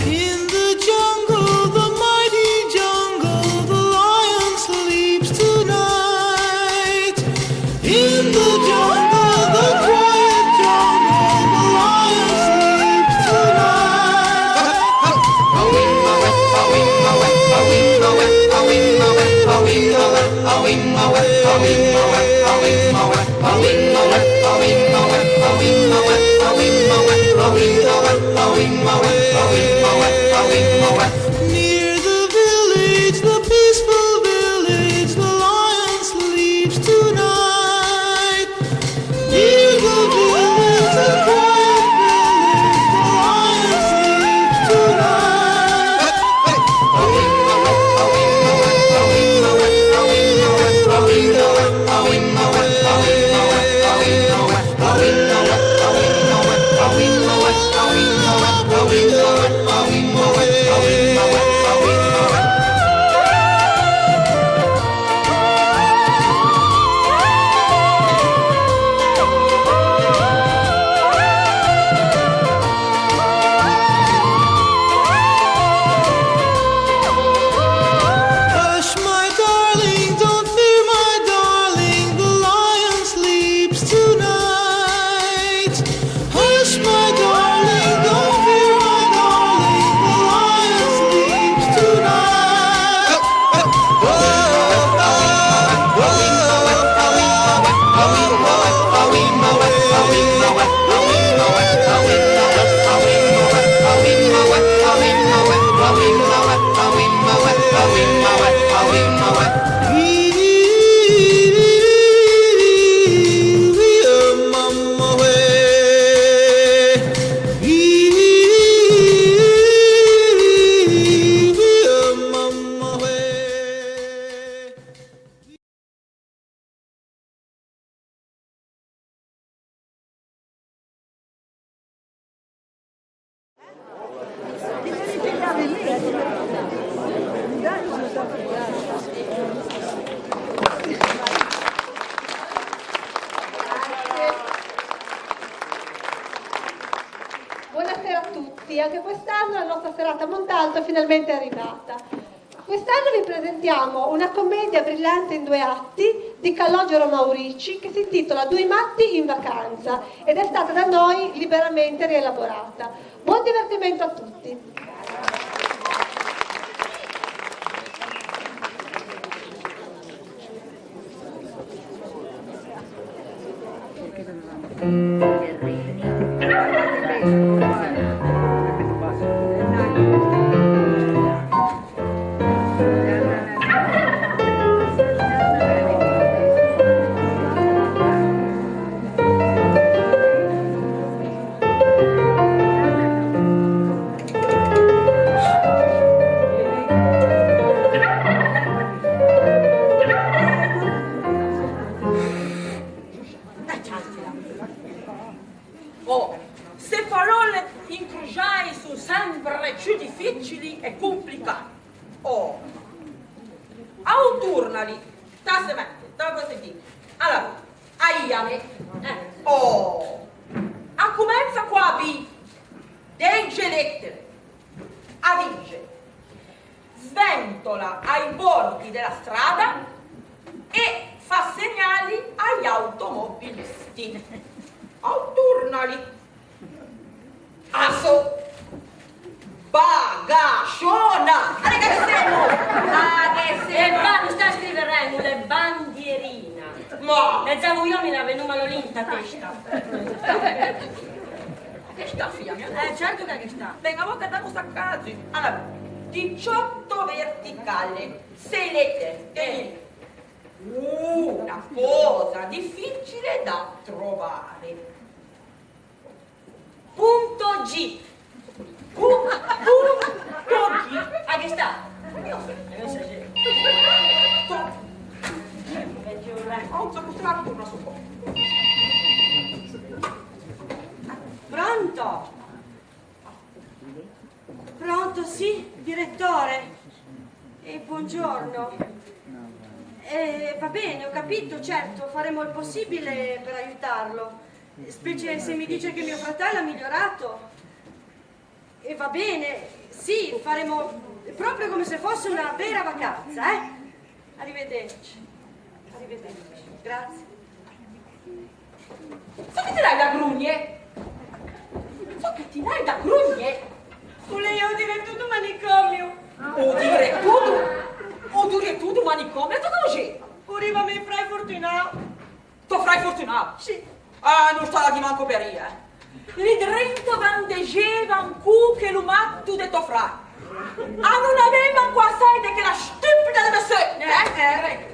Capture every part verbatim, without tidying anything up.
In the jungle, the mighty jungle, the lion sleeps tonight. In the jungle, the quiet jungle, the lion sleeps tonight. Near the village, the peaceful village, the lion sleeps tonight. Near the village, the quiet village, the lion sleeps tonight. Hush, my darling, don't fear, my darling, the lion sleeps tonight. Hush, my darling, don't fear, my darling, the lion sleeps tonight. Buonasera a tutti, anche quest'anno la nostra serata a Montalto è finalmente arrivata. Quest'anno vi presentiamo una commedia brillante in due atti di Calogero Maurici che si intitola Dui matti in vacanza ed è stata da noi liberamente rielaborata. Buon divertimento a tutti! Oh, ste parole incruciai su sempri cchiù difficili e cumplicati. Oh, auturnali, sta sementi, sta così. Allora, aiami. Eh. Oh, accumenza cu a B, degge lettere. A dice, sventola ai bordi della strada e fa segnali agli automobilisti. Auturnali. Aso. Bagasciona! Allora, che semu? Ma che semu? E qua non sta scrivere regole, bandierina. Ma! E za vuiò mi la venuma lo linta testa. Che sta, figlia mia? Eh, certo che sta. Venga, mo che damu sta cazzo. Allora, diciotto verticale, sei lettere. Eh. Una cosa difficile da trovare. Punto G. Cu, cu, cu, chi? Ah, chi sta? Io so, io so, sì. Tu. Vecchio re. Oh, so custranto un po'. Pronto? Pronto, sì, direttore? Eh, buongiorno. Eh, va bene, ho capito, certo, faremo il possibile per aiutarlo. Specie se mi dice che mio fratello ha migliorato. E va bene, sì, faremo proprio come se fosse una vera vacanza, eh? Arrivederci. Arrivederci. Grazie. So chi ti dai da grugne? So chi ti dai da grugne? Vulevo dire tutto manicomio. O direttutu? O direttutu manicomio? Tu conosci? Arriva me frai Fortunao. To frai Furtunau? Sì. Ah, nun stava di manco per io, eh. Li drinto vandegeva un cu che lu mattu de to frai. Ah, nun aveva manco assai de chella stupida de persona, eh? Eh, eh.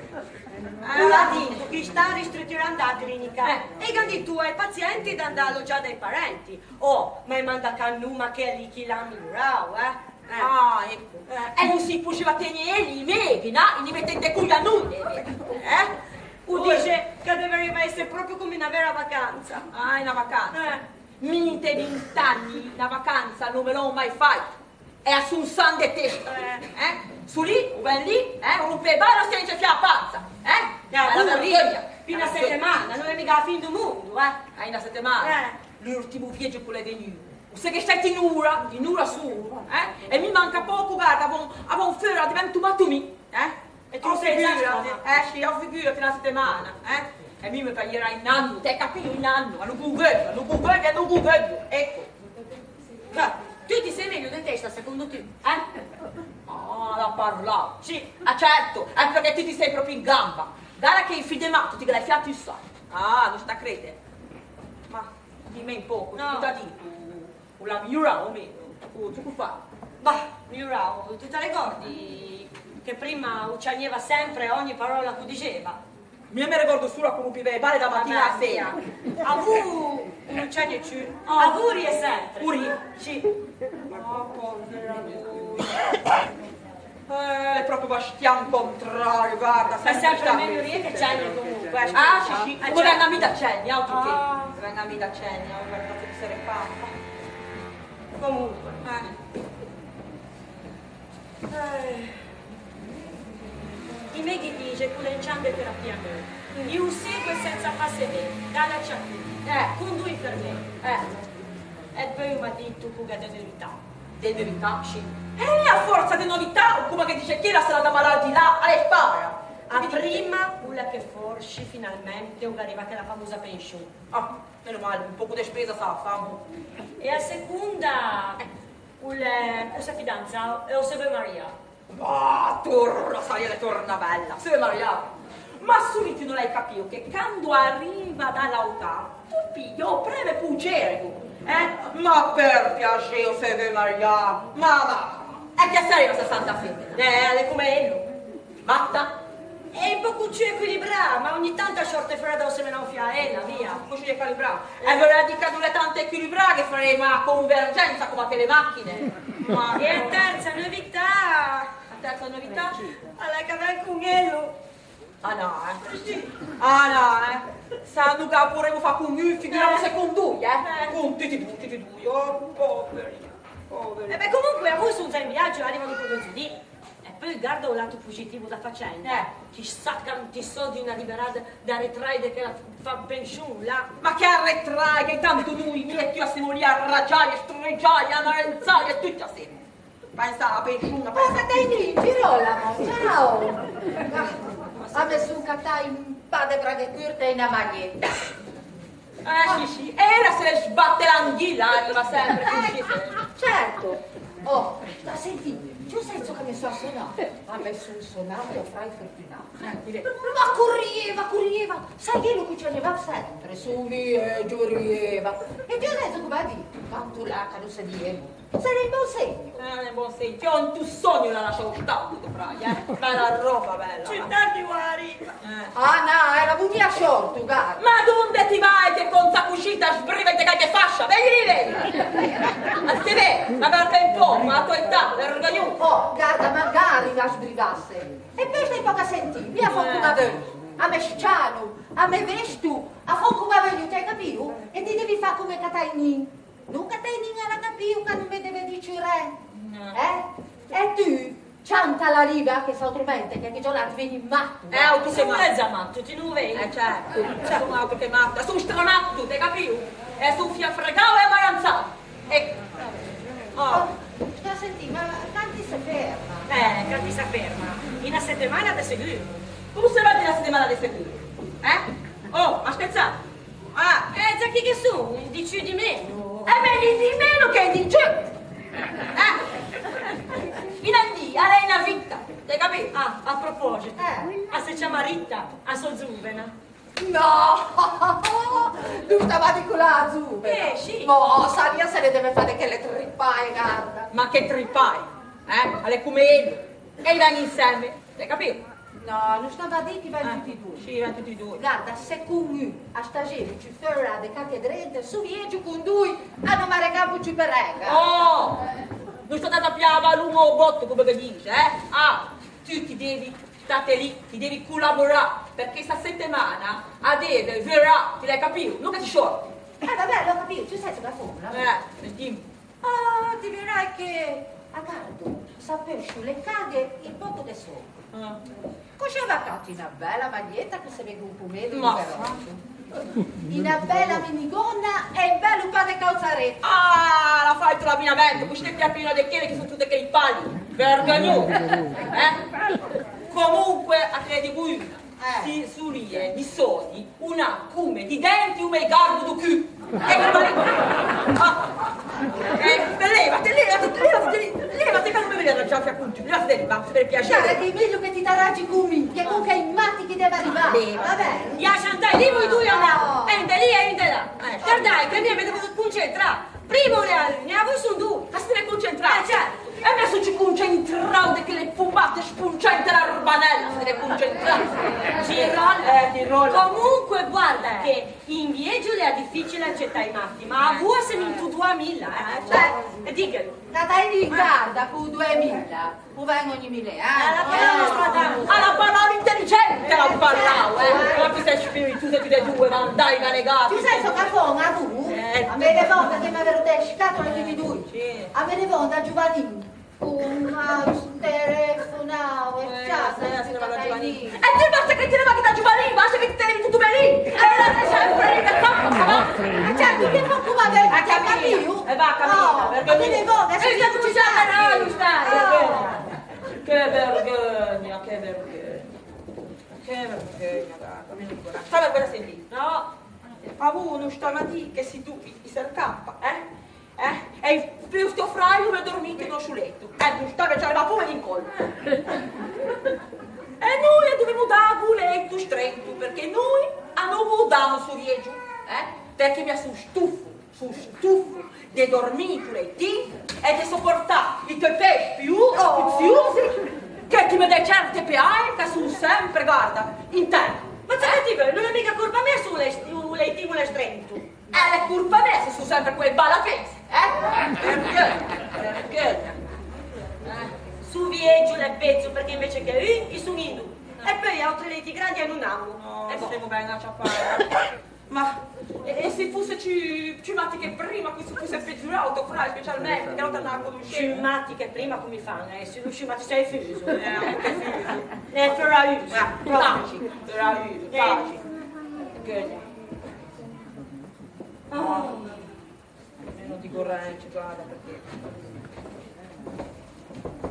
Allora dico che sta ristrutturando la clinica e che hanno detto ai pazienti di andare a alloggiare dai parenti. Oh, ma manda ca numa che lì chi l'ha migliorau, eh? Eh. Ah, ecco. Eh. E non si poteva tenere i medi, no? I mettete qui a noi, eh? U dice che deve essere proprio come una vera vacanza. Ah, è una vacanza. Eh. Minte vint'anni, una vacanza non me l'ho mai fatta. E a sun san de testa, eh? Su lì, u ven lì, eh? U rompe bara senza fia panza, eh? È una vergogna. Fino a settimana, non è mica la fine del mondo, eh? Hai una settimana? Eh. L'ultimo viaggio quello è venuto. Sai che stai tinura, tinura sulu, eh? E mi manca poco, guarda, avon, avon fora divento matumi, eh? E tu sei già, eh, sì, ho figurati una settimana, eh? E mi mi paierà in anno, te capito, in anno, a lu guverno, a lu guverno, a lu guverno, ecco. Ma tu ti sei meglio di testa, secondo te, eh? Ah, la parla. Sì. Ah, certo, è perché tu ti sei proprio in gamba. Guarda che i figli di matto ti l'hai fiato, sai. Ah, non sta a credere. Ma dimmi un po', no. Cosa ti dico? U la migliurau o meno? U, tu cu fa? Bah, migliurau, tu ti ricordi che prima u ciagneva sempre ogni parola che diceva? Mia mi ricordo solo a comu piveva e pare da mattina a sera. A vu non c'è nessuno. A vu rie sempre. Pure io. Sì. Oh, povera lui. Eh, è proprio bastian contrario, guarda, è sempre meglio rie che c'è comunque. Ah, sì, sì, come venga mi da cenni, altro che. Venga mi da cenni, guarda che se repara. Comunque. Eh. Eh. I me chi dice cu le nciambe terapia me. Io segue senza far sedere, dalla ciappina, con due infermieri. Eh. E poi mi ha detto cu che de novità. De novità? Sì. Eh, a forza de novità, o come che dice chella, sarà da malati là, alla spara. A prima, quella che forse finalmente arriva quella famosa pensione. Ah, meno male, un poco di spesa sa, famo. E a seconda, quella, cosa fidanza, e o se ve maria. Ah, torna, sai, è torna bella, se maria. Ma subito non hai capito che quando arriva dall'auta, tu piglia, preme pu cerco, eh? Ma per piacere, se ve maria, ma, ma, e che sarei una santa femmina? Eh, è come ello. Matta? È un poco più equilibrata, ma ogni tanto a short e fredda o se me non fia ella, via. Così è calibrata. E vorrà dire che non è tanto equilibrata che faremo una convergenza come che le macchine. Ma e a terza novità? A terza novità? Alla che ven con ello. Ah no, eh. Ah no, eh. Sanno che pure fa con lui, figuriamo se con due, eh. Con tutti e due, tutti e due. Oh, poveri, poveri. E beh, comunque, a voi sono già in viaggio, arrivano con due zii. E poi guarda un lato positivo da faccenda. Eh. Chissà quanti soldi una liberata da arretrare che la fa pensione là. Ma che arretrare, che tanto noi, mi e tu, siamo lì a raggiare, streggiare, a renzare e tutti assieme. Pensa alla pensione, pensa. Ma dai, Girolamo, ciao! Ah, mi sono cattata un paio di braghe corte e una maglietta. Eh, sì, sì. E ella se le sbatte l'anghilla, arriva sempre, così. Certo. Oh, sta senti, tu sai ciò che mi sono suonato? Ah, mi sono suonato fra i Fortunati. Eh, dire, ma corrieva, corrieva. Sai che lo cucinava sempre, su via, corrieva. E ti ho detto, come dire, quanto la carusa di Emo. Sarà un buon segno. Ah, è un buon segno. Ti ho un tu sogno la lasciavo stare, tu frai, eh. Bella roba, bella. Città di Uari. Eh. Ah, no, era venuta a short, cara. Ma dove ti vai che con sta cucita sbrivete che fascia? Vedi, vedi, vedi. Al T V, Vergognutu! Oh, guarda, magari la sbrigasse! E poi stai poco a sentì, mia fo come voglio, a me scianu, a me vestu, a fo come voglio, ti hai capito? E ti devi fare come Catainin. Non Catainin ha capito che non mi deve dicere, eh? E tu, cianta la riva che sa autramente, che chi giorno ti veni matto. Eh, oh, tu sei mezza matto, ti non vedi? Eh, certo, sono altro che matto, sono stranatto, ti hai capito? E sono fiafregau e amaranzau. Ecco. Oh. Oh, sta a sentì, ma canti si ferma? Eh, canti si ferma? In una settimana di sicuro. Come si va in una settimana di sicuro? Eh? Oh, ma scherzate? Ah, eh, già chi che su? Di più di meno. E meglio di meno che di più. Eh? In Andia, lei è una fitta, hai capito? Ah, a proposito, eh, a si chiama Rita, a so zuvena. No! Giusta, ma di quella zuvena. Eh, sì. Mo, sa mia se ne deve fare che le tripaie, guarda. Ma che tripaie? Eh? Alle come ello. E i veni insieme, hai capito? No, non stava a dire che va tutti e due. Sì, va tutti e due. Guarda, secondo me, a stasera ci ferrà de cate drente, su vieggio con due, a non mare campo ci per regga. Oh! Non sto andando a pigliare l'uno o botto, come che dice, eh? Ah, tu ti devi, state lì, ti devi collaborare, perché sta settimana a deve verrà, ti l'hai capito? Non che ti sciorti. Eh, vabbè, l'ho capito, ci sei sulla formula. Eh, dimmi. Ah, ti vedrai che a Cardo sapesciu le caghe in poco de soldi. Ah. Così va a catti una bella maglietta che se vede un po' meglio di veloce. Una bella minigonna e un bello paio de calzaretti. Ah, la fai tu l'abbinamento, così ti piazzino di chele che sono tutte che i pali. Vergognuto. Eh? Comunque, a te ne dico una. Eh. Si sulie di soldi una cume di denti, un bel garbo du cù. E che pare? Ah. Eh, levati, levati, levati, levati, che non mi vedi arraggiata con tu. Levati, levati, per piacere. Guarda che è meglio che ti t'arraggi con me, che comunque i matti che deve arrivare. Levati. Va bene? Ia Chantal, dimmi tu, io andavo. E in de lì, e in de là. Eh, guardai, che mi devo concentrare. Prima o le altre, ne avevo su due. Ma si deve concentrare. Eh, certo. E me su ci concentrau de chelle fumate spuncente la rubanella, si deve concentrare. Ci rolla. Eh, ti rolla. Comunque, guarda che in vieggio le è difficile accettare i matti, ma a vua se non tu duamila, eh. Cioè, e dighelo. Natalie, guarda, cu duemila. U vengo ogni mille anni. Alla parola intelligente la parlau, eh! Ma tu sei spiritosa, tu sei due, ma dai, ma negati. Tu sei so cafona, tu? Eh, a me le volte che mi avete scatole di due. Sì. A me le volte a Giovanni. Con mouse, telefonavo, e ciao, e ti basta che ti levi da Giovanni, basta che ti levi tutto bene. E la sei sempre lì, per forza, va. Ma certo che fa come avere, a capito? E va, capito, perché a me le volte, e se tu ci stai, stai. Che vergogna, che vergogna. Che vergogna, guarda, mi non ricordo. Sta vergogna sei lì. No. Ma uno stamattina che si tu, i, i sercappa, eh? Eh? E il, il tuo fratello è dormito in un letto. Eh, non sta vergogna, ma come in collo? E noi dobbiamo dare un letto stretto, perché noi non vogliamo su vieggio, eh? Perché mi sono stufo. Su stufu de dormì in culettì e de sopportà i to pei più spuziusi che ti me dai certe peaie che su sempre, guarda, in terra. Ma c'è che ti vedi? Non è mica colpa mia se un le-, un lettino è stretto. Eh, è colpa mia se su sempre quei balapesi, eh? Perché? Perché? Eh, su vieggio le pezzo perché invece che io, io sono in due. E poi altri letti grandi hanno un angolo. No, e boh. Stiamo bene, lascia fare. Ma e, e se fosse ci, ci matti che prima, questo fosse peggiurato, fra, specialmente, che non ti andava a conoscere. Ci matti che prima come fanno, eh? Se non ci matti sei fiso. Eh, anche fiso. Eh, però io, eh, provaci, però io, provaci. Che oh. Meno di corrente, guarda, perché.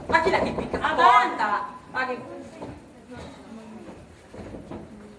Ma chi l'ha che picca? Avanti! Ma che.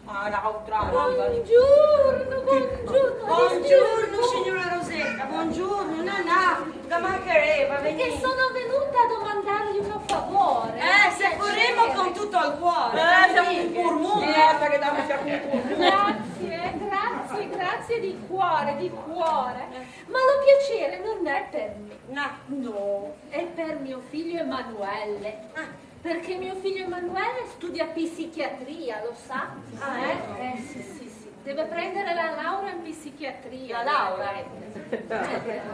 Ah, l'autra, buongiorno, buongiorno, buongiorno, signora Rosetta, buongiorno, Nanà, da manchereva, venite. E sono venuta a domandargli uno favore. Eh, se faremo con tutto il cuore. Eh, siamo un purmone, eh, perché dammi siamo un purmone. Grazie, grazie, grazie di cuore, di cuore. Ma lo piacere non è per me. No. No, è per mio figlio Emanuele. Ah. Perché mio figlio Emanuele studia psichiatria, lo sa? Ah, eh? Eh, sì, sì, sì. Deve prendere la laurea in psichiatria, la laurea.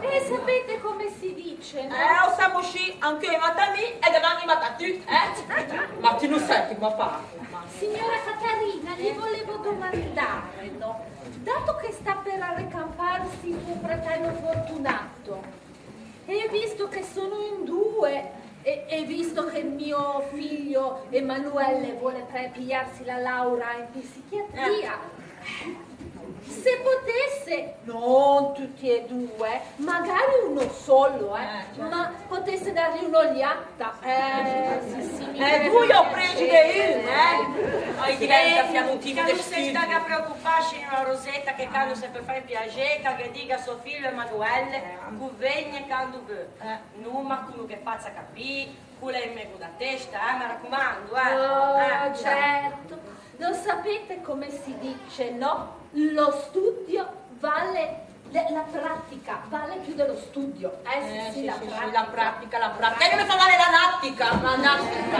Eh, sapete come si dice, no? Eh, o samu sci, anch'io i mata mi e domani i mata tu, eh? Ma ti non senti come parli? Signora Catarina, gli volevo domandare, no? Dato che sta per arrecamparsi tuo fratello Fortunato, e visto che sono in due, e, e visto che mio figlio Emanuele vuole pre-, pigliarsi la laurea in psichiatria, se potesse, non tutti e due, magari uno solo, eh, ma potesse dargli un'ogliata. Eh, sì, sì, mi Eh, tu piace. Io pregi di un, eh? Poi diventa fiamutino. Che non si sta a preoccupare, signora Rosetta, che Carlo sempre fa il piacere, che dica a suo figlio Emanuele, che vegna quando vuole. Eh. No, ma cu nu che fazza capì, cu l'è in mecu da testa, eh, mi raccumandu, eh. Oh, eh, certo. Lo sapete come si dice, no? Lo studio vale, le- la pratica vale più dello studio. Eh, sì, Eh, sì, sì, la sì, sì, pratica. La pratica, la pratica. E non mi fa male la nattica, la nattica.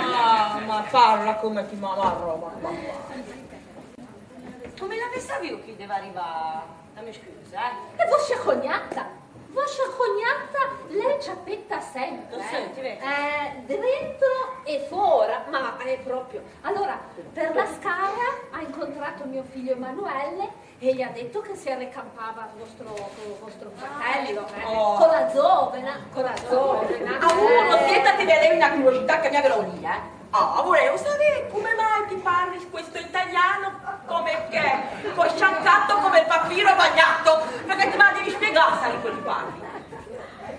Ah, ma parla come ti ma, ma roba, ma, ma. Come la pensavi io che deve arrivare? Dammi scusa, eh. E voscia cognata! Voscia cognata, lei ci aspetta sempre. Lo senti, vedi? Eh, dentro e fora, ma è proprio. Allora, per la scala ha incontrato mio figlio Emanuele e gli ha detto che si arrecampava vostro, vostro fratello, eh, Oh. con la giovana, con la giovana. Ah, uno, siéntate, ti vedevi una curiosità che mi avevo lì, eh. Ah, volevo sapere come mai ti parli questo italiano come che, col sciancato come il papiro bagnato, perché ti ma devi spiegare, sai, come ti parli.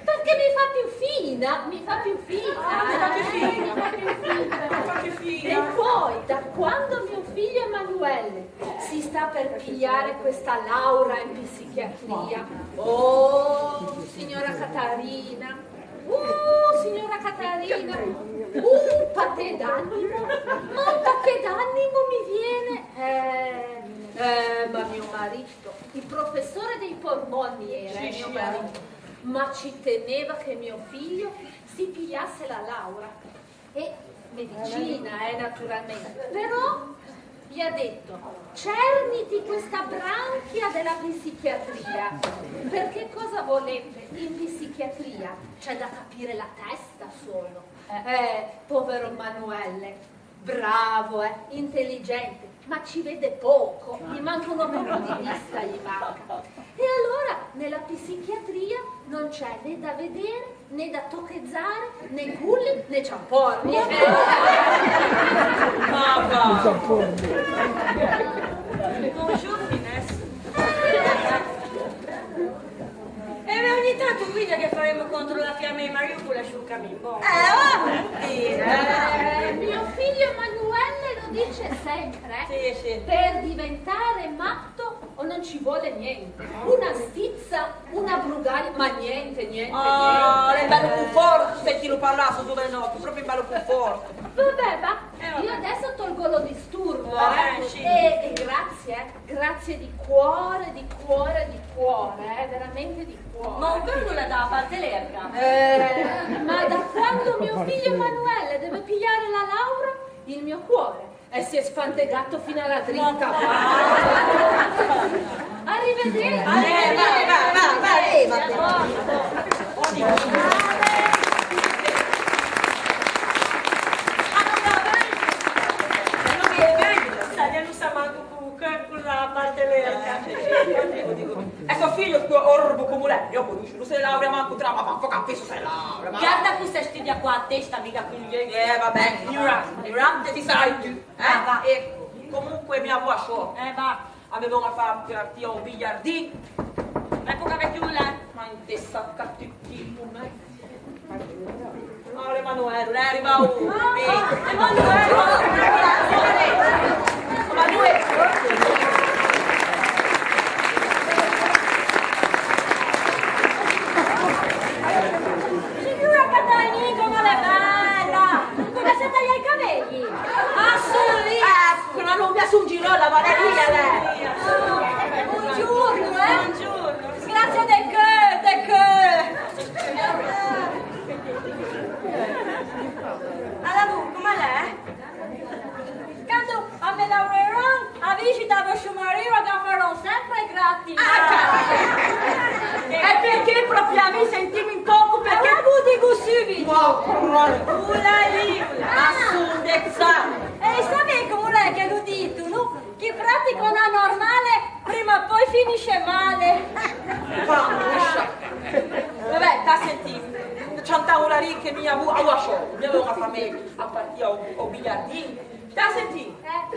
Perché mi fa più fina, mi fa più fina. Ah, mi fa più fina. Mi fa più fina. E poi, da quando mio figlio Emanuele si sta per pigliare questa laurea in psichiatria, oh, signora Catarina, Uh, signora Catarina, un patè d'animo, ma un patè d'animo mi viene. Eh, eh, ma mio marito, il professore dei polmoni era, Sì, mio sì, marito, ma ci teneva che mio figlio si pigliasse la laurea. E medicina, eh, naturalmente. Però gli ha detto: "Cerniti questa branchia della psichiatria", perché cosa volete? In psichiatria c'è da capire la testa solo. Eh, povero Manuele, bravo, eh, intelligente, ma ci vede poco, gli manca un occhio di vista, gli manca. E allora nella psichiatria non c'è né da vedere, né da tocchezzare, né culli, né ciamporri. Mamma! Bonjour, finesse. E beh, ogni tanto guida che faremo contro la fiamma di Mariupol asciuccami un po'. Eh, oh, per dire, eh. Eh, mio figlio Emanuele lo dice sempre, sì, sì. Per diventare matto o non ci vuole niente. Una stizza, una brugaglia, ma niente, niente, Ah, niente. È bello conforto, sai chi lo parla, sto giovane nostro, proprio in bello conforto. Vabbè, va. Eh, vabbè. Io adesso tolgo lo disturbo, eh, eh, sì. E, e grazie, eh. Grazie di cuore, di cuore, di cuore, eh, veramente di cuore. Ma un giorno la dà a parte l'erga. Eh, ma da quando mio figlio Emanuele deve pigliare la laurea, il mio cuore e si è spantegato fino alla dritta. Arrivederci. Eh, va, va, va, va, eh, va. Allora, vedi, vedi, sai, non sa manco cu, cu la parte lenta. E so figlio, sto orbo come l'è, io conosco, non se laurea manco tra, ma fa capisco se laurea, ma Guarda cu sta studia qua a testa, mica cu gli Eh, vabbè, ignorante, ignorante ti sai tu, eh? Ah, va. Ecco, comunque mi lascio. Eh, va. Avevo una fa-, partita un biliardino. Ecco che vecchiula. Ma in testa cattivo, eh? Allora, Emanuele, non è arrivato. Ah, ah, Emanuele. Emanuele. Signora Catarina, come l'è bella! Come si taglia i capelli? Ah, solo lì! Ecco, non mi assungi la Valeria, lei! Buongiorno, eh! Buongiorno! Grazie de che, de che! Allora, tu, come l'è? Quando a me laureerò, avisci Ula li, ula, ma sundezza! E sapete come è che lo dicono? Chi pratica una normale prima o poi finisce male. Vabbè, t'ha sentì. C'hantamu la ricca e mia vu a guasciò, mia vu a famiglia, a partì o, o biliardin. T'ha sentì? Eh?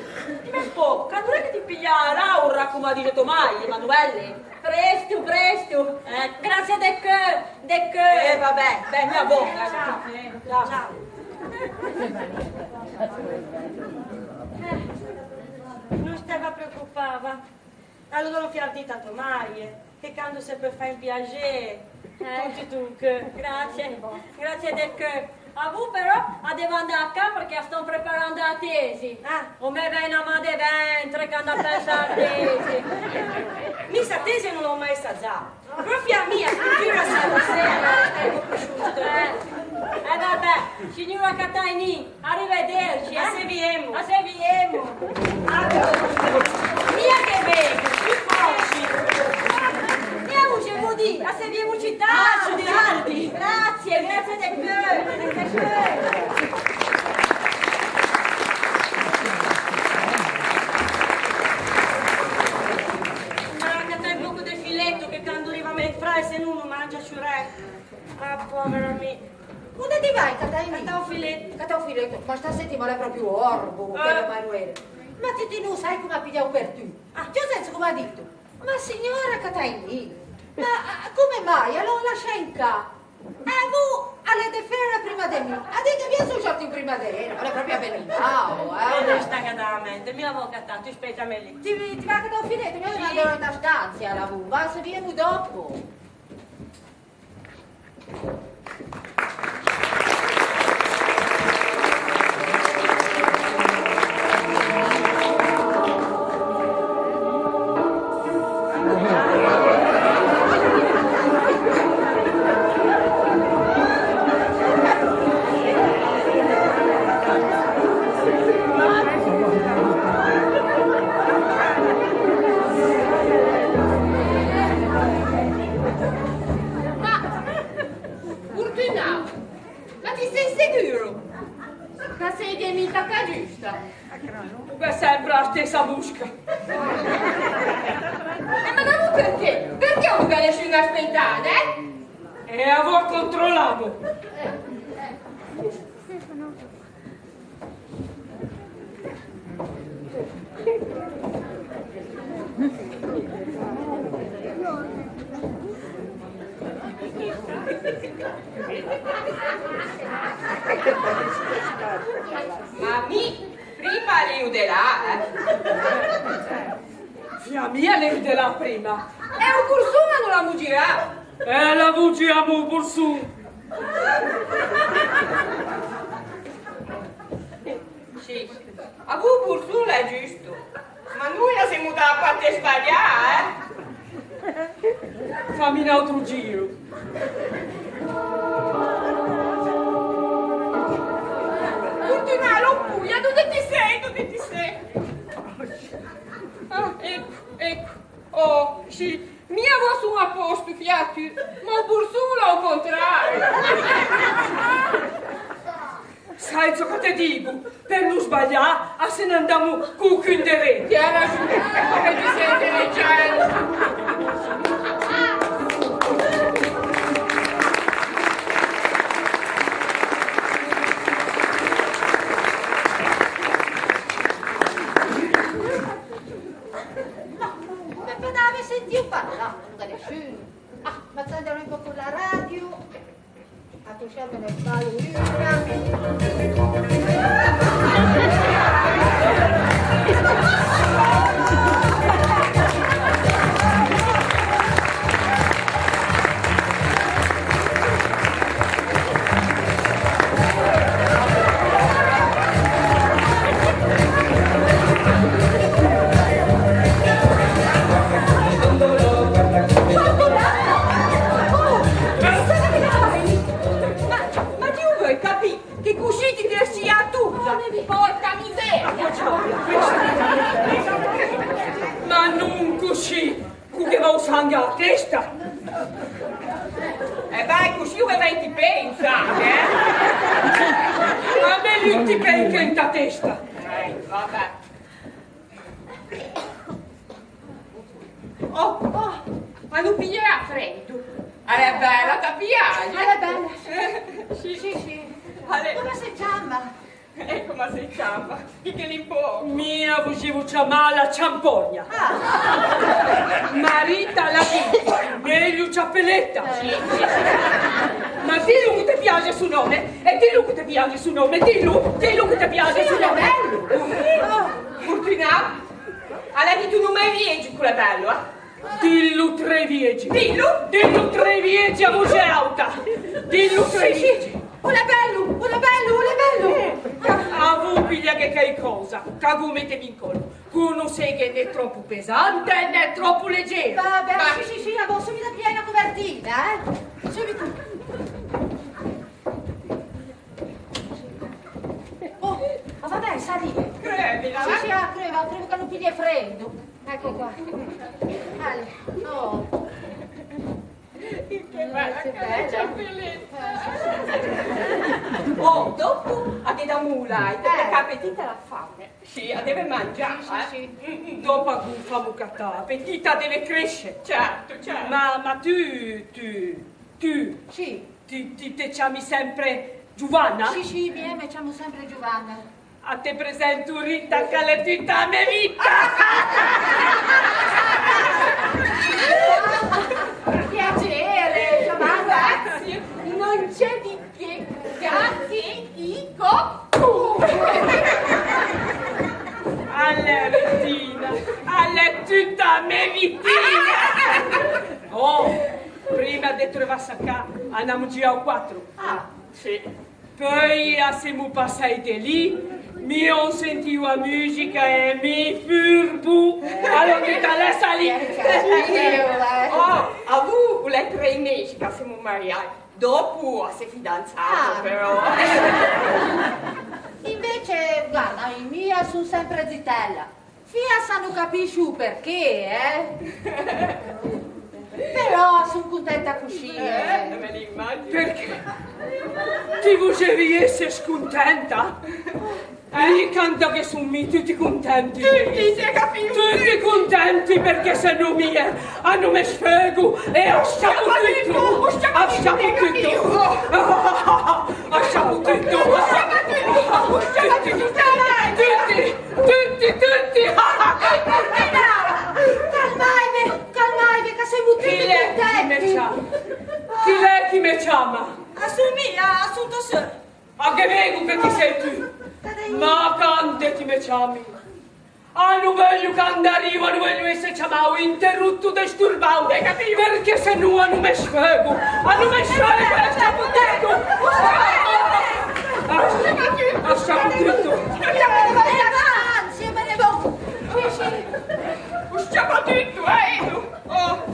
Dimmi un po', quando è che ti piglia a Laura, come dice tua mai, Emanuele? Presto, presto. Eh? Grazie de che, de che. Eh, vabbè, beh, mia bona. Ciao. Ciao. Ciao. Eh, non stava preoccupava. Allora non fiar di tanto mai, che quando se può fare il piacere, eh, conti tu che. Grazie, grazie de che. A vu però a devo andare a casa perché sto preparando la tesi. Ah. O me vene una mal de ventre quando penso alla tesi. Mi sta tesi non l'ho mai assaggiata. Proprio a mia, signora Sarosella, ecco prosciutto. Eh, eh, vabbè, signora Cataini, arrivederci, eh. A se viemu. A se viemu. Ah, mia che vengo, più forti. Mia voce vuol dire, a se viemu città. Ah, tardi. Grazie, grazie di più. Marca, dai un poco del filetto che quando arriva me frase se non lo mangia, ci vorrei. Ah, povera mia. Unni ti vai, Cataini? Catà un filettu. Catà un filettu? Ma sta settimana è proprio orbu, eh, per Emanuele. Ma ti, ti non sai come ha pigliato per tu. Ah. Cioè, senso come ha detto? Ma signora Cataini, ma, ah, come mai? Allora lascia in ca. Eh, vu avete fare prima di me. A te che vi associate in prima di me? Non è proprio avvelenau, eh? Non sta catamente, mi la vou cattà, tu aspetta me lì. Ti, ti va a catà un filettu, mi sì. Vado in una stanza, la vu, va, se viene dopo. Ma, Furtunau, ma ti sei sicuro? Ca sei di mita ca giusta? Cu sempre la stessa busca. E ma da vu perché? Perché non vuoi nessuno aspettare, eh? E a voi controllavo. Ma mi prima li udelà, eh. Fia mia li udelà prima. E u cursu ma non la mugirà. E la vuci a mu cursu. Sì. A vu pur sulu è giustu, ma nui la simu da a parti sbaglià, eh? Fammi n'autru giru. Furtunau, pugna, dove ti sei? Dove ti sei? Ah, ecco, ecco. Oh, sì. Mia vo su a postu, fiatu, ma pur sulu au contrariu. Sai ciò che ti dicu? Per non sbaglià, a se ne andamu cu cunderenza. Ti ha ragione, che ti sei intelligente. Ma, ma poteva sentire parlare, non da nessuno. Ah, ma tanto non con la radio. A tu sciame nel ballo, io. Ma, ma ti vuoi capì che cusì ti cresci a tuta? Porca miseria! Ma non cusì! Cu che va u sangu a testa? E vai, cusì u venti pensa, eh? A me li ti penca in ta testa. Eh, vabbè. Oh, oh, ma nu piglià freddu. Allè, bella, ta piace? Allè, bella. Sì. Sì, sì. Allè. Come si chiama? Ecco, ma si chiama. Chi che li può? Mia vucivu ciamà la ciampogna. Ah. Marita la dici, megliu ciappelletta. Sì, sì, sì. Ma dillu chi ti piace su nome, e dillu chi ti piace su nome, dillu, dillu chi ti piace su nome. Sì, bellu. Oh, Furtunà? Allora, tu non mi riesci con la bello, eh? Dillu tre vieci. Dillu? Dillu tre vieci a voce auta. Dillu tre vieci. Sì, sì. Ora bello, ora bello, ora bello. Eh, a vu piglia che qualcosa, ca cu mettimi in collo. Cu non sei che né troppo pesante né troppo leggero. Vabbè, sì, sì, sì, a voce mi dà piena copertina, eh? Subito. Oh, ma vabbè, sali. Crevila, sì, eh? Sì, ah, creva, creva che non piglia freddo. Ecco qua. Ale, oh. Che bella, che bella. Oh, dopo a te da mula, e te, eh, perché appetita la fame. Sì, a deve mangiare, sì, sì, eh? Sì. Mm, mm. Dopo a gu famu catà, appetita deve crescere. Certo, certo. Ma, ma tu, tu, tu. Sì. Ti, ti, ti te ciami sempre Giuvanna? Sì, sì, mi, mi ciamo sempre Giuvanna. A te presentu Rita, ca l'è tutta a me vita! Piacere, Giovanna. Grazie. Non c'è di che, grazie, dico tu. Allè, Ritina, allè, tutta a me vitina! Oh, prima de truvassa ccà, andamu già a quattro. Ah. Sì. Poi a simu passai di lì, mi ho sentìu a musica e mi furbu. Allora mi t'allessa lì. Oh, a vu u l'è tre mesi ca simu mariati. Dopu a se fidanzatu, ah, però. Invece, guarda, i mia sun sempre zitella. Fia sa nu capisci u perché, eh? Però sun cuntenta cusì, eh. Eh, me l'immaginu. Perché? Ti vucevi essere scuntenta? Eh? Li canta che sun mi, tutti cuntenti. Tutti, si è capito. Tutti cuntenti perché se no mi è, hanno me sfego e ho sciaputtito. Ho sciaputtito. Ho sciaputtito. Ho sciaputtito. Tutti, tutti, tutti. Tutti, tutti! Calmaive, calmaive, ca semu tutti cuntenti! Chi l'è chi me ciama? Chi l'è chi me ciama? A su mia, a su to sor. A che vecu che chi sei tu? Ma cande ti me ciami? A nu vogliu ca andariu, a nu vogliu essere ciamau, interruttu, disturbau, perché se no a nu me sfegu, a nu me sfegu, e sciaputtito! A sciaputtito! Anzi, me ne vado! Sì, sì. U sciaputtito, eh, tu! Oh!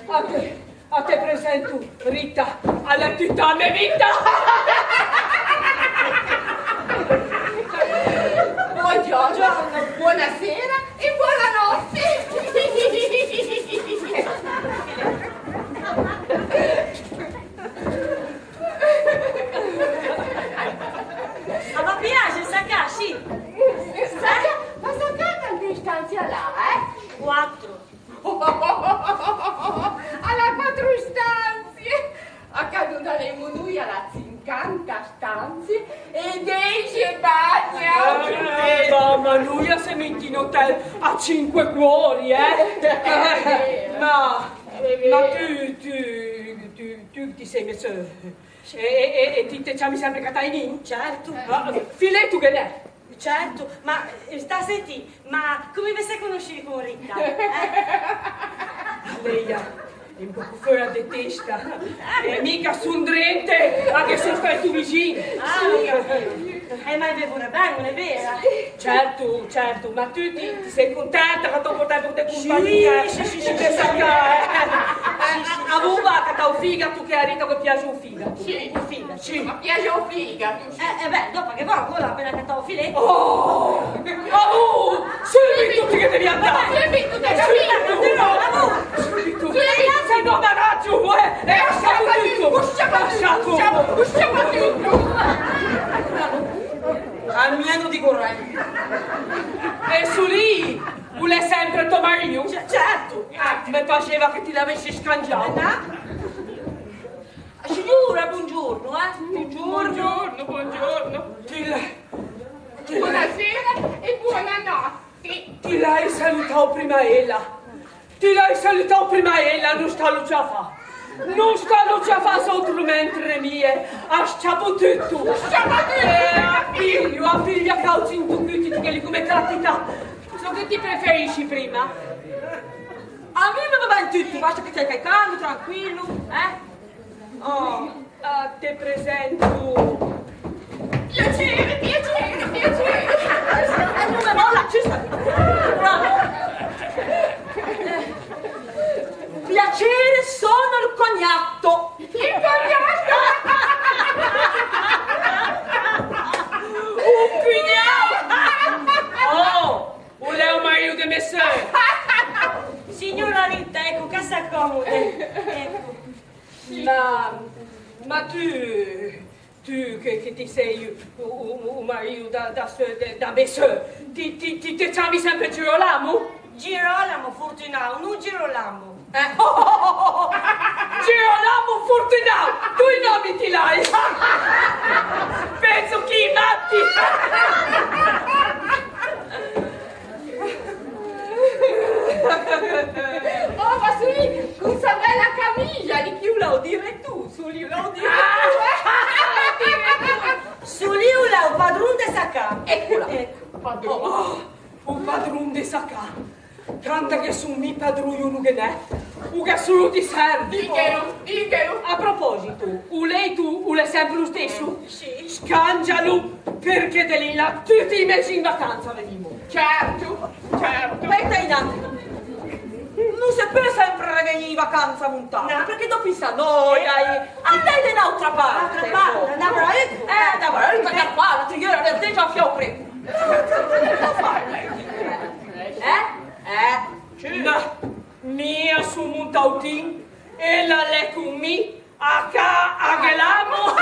A te, a te presentu, Rita, a l'è tutta a me vita! Buongiorno, buonasera e buonanotte! A va piace, sa ca, sì? Sa ca, ma sa ca quante stanze là, eh? Quattro. Alla quattro stanze! A ca nun avemu nui alla cinquanta stanze e dece bagni! Eh, ma, ma nui a semu in un hotel a cinque cuori, eh? Eh, ma, ma tu, tu, tu, tu ti sei messo e, e, e, e ti te ciami sempre Catalinu? Certo. Ah, Filetu che l'è? Certo, ma, eh, sta a senti, ma come vi si conosciuti con Rita? Eh? Lei è un poco fuori di testa. E mica su un drente, anche se stai tu vicino. Ah, ho capito. Eh, ma vi vuole bene, non è vero? Certo, certo, ma tu ti, ti sei contenta che dopo tempo ti compagnia? Sì, sì, sì, sì, sì. Pensa che, eh, eh, a, a, a vuva che t'ha figa, tu che a Rita che piace un figa. Sì. Un figa. Sì. Ma piace un figa, tu. Eh, eh, beh, dopo che va, quella appena che t'ha filetto. Oh! Oh! Subito ti che devi andare! Subito, ti capito? Subito! Però, amore! Subito! Tu le Certu! Ah, mi pareva che ti l'avessi scangiato. Eh, no? Signora, buongiorno, eh? Buongiorno. Buongiorno, buongiorno. Ti la, ti la, buonasera e buonanotte. Ti l'hai salutato prima ella. Ti l'hai salutato prima ella, non sta lu già fa. Non sta lu già fa sotto mentre mie. Ha sciapututo. Sciapututo. Eh, ha figlio, ha figlio, a causa in tu tutti quelli come capita. So che ti preferisci prima? A me mi va ben tutto, basta che stai calmo, tranquillo, eh? Oh, ah, te presento. Piacere, piacere, piacere. Eh, non mi molla, ci sta. Bravo. Eh, piacere, sono il cognato. Il cognato? Un cugnato! Oh! Vuleu mariu di me sè! Signora Rita, ecco, ca s'accomodi. Ecco. Ma, ma tu, tu che, che ti sei u, u, u mariu da, da, sè- da, da me sè, ti, ti, ti, ti ciami sempre Girolamo? Girolamo Furtunau, nu Girolamo. Eh? Girolamo Furtunau, dui nomi ti l'hai! Penso chi i matti! Oh, ma suli, cu sa bella camiglia, di chi u l'hau dire tu, suli u l'hau dire tu, eh? Suli u l'hau padrun de sa ca. Eccula. Ecco. Padrun. Oh, u padrun de sa ca. Canta che su mi padruni unu che n'è, u che sulu ti servi. Dichelu, dichelu. A proposito, u lei tu, u l'è sempre lu stessu? Sì. Scangialu, perché de lì là tutti i mesi in vacanza venimu. Certo, certo. Aspetta un attimo. Non si può sempre venire in vacanza montana, no, perché dopo sa noi, eh, andai da un'altra parte. Un'altra parte, no, no, però ecco. Eh, no, però ecco, che qua, la trigliera, per te già fiocre. Eh? Eh? Sì. No, mia su Muntautin e la l'è cu mi a ca a Ghelamo.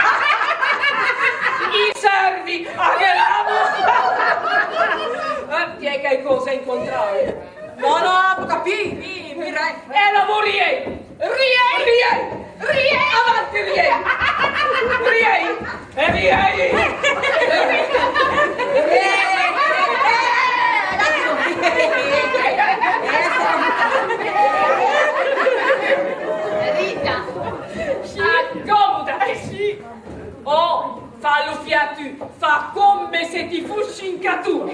I servi a Ghelamo. Eh, ti hai qualcosa in contrario? No, no, ho capito, mi, mi re- E allora riei! Riei! Riei! Riei! Avanti, riei! Riei! E riei! Rita, accomodati! Sì. Oh, fallu fiatu, fa come se ti fussi in catura!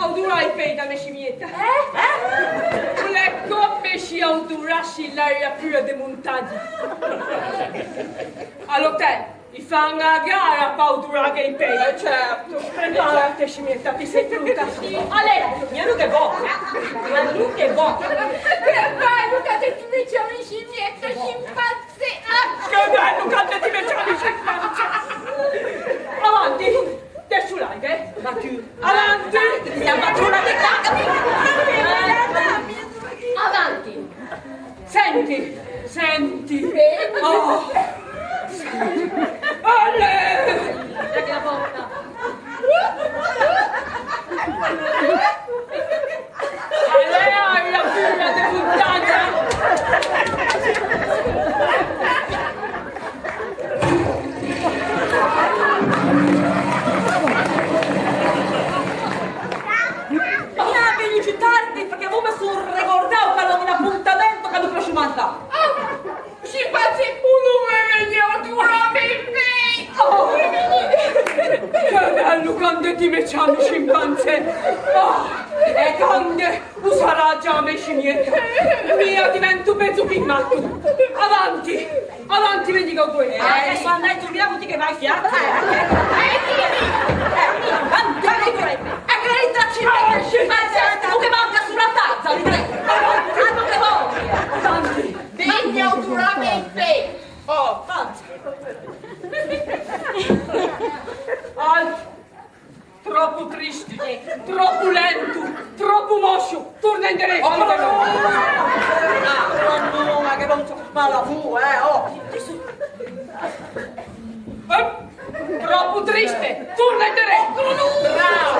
Audura i pei da me scimietta. Eh? Eh? L'è come si audurassi l'aria pura de muntagna. All'hotel, i fanno a gara pa audurare i pei. Eh, certo. Preparati, scimietta, ti sei pronta? Allez, viens, nous devons. Viens, nous devons. Che bellu ca ti mi ciami scimietta, scimpanzé. Che bellu ca ti mi ciami scimpanzé. Avanti. Te sciulai, eh? Ma tu. Avanti! Ti sei abbattuta di tanto! Avanti! Senti, senti! Oh. Allè! Apri la porta! Allè, aria pura de muntagna! Mia, veni tardi, perché mo mi sono ricordau ca avemu un appuntamento ca mi piace mantà. Oh, scimpanzé, unu mi veni a audurà i pei! Oh, che bellu quando ti mi ciami scimpanzé! Oh, e quando u sarà già me scimietta! Mia diventu pezu pi mattu! Avanti! Avanti, veni cu voi! Eh, adesso andai tu via, vuti che vai fiato! Eh, eh, eh, andai tu! E che rintracci! Scimpanzé, tu che manca sulla tazza, li tre! Avanti! Veni a audurà i pei! Oh, alza. Alza. Troppu tristi, troppu lentu, troppu mosciu. Turna indirettu. Oh, no, no, no, no, no, no, ma che non so, ma la fu, eh, oh. Eh, troppu triste, turna indirettu. Bravo.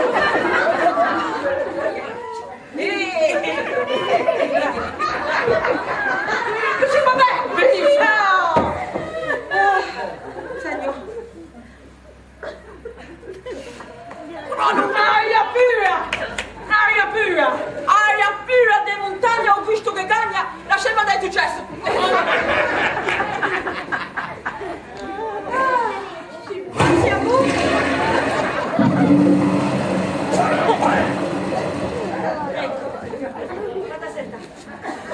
Eh. Così va bene, benissimo. Ah, segno. Aria pura! Aria pura! Aria pura de muntagna, Augusto che cagna, lasciami andare il successo! Ecco, guarda, senta.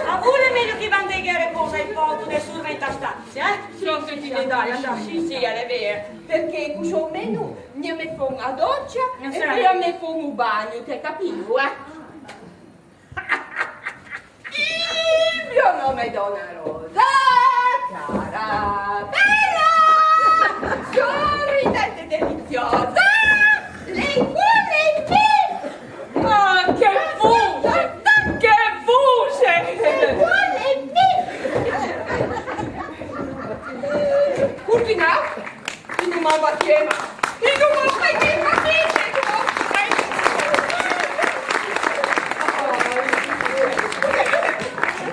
Ma pure meglio che vande che riposa il poco de surva in sta stanza, eh? Sì, sì, sì, dai, andate. Sì, sì, è vero. Perché così almeno ne me fo una doccia e poi me fo un bagno, te capito, eh? Il mio nome è Donna Rosa, cara, bella, sorridente, deliziosa, lei vuole me. Ah, che voce! Che voce! Lei vuole me. Ordina? In un modo assieme. In un modo assieme.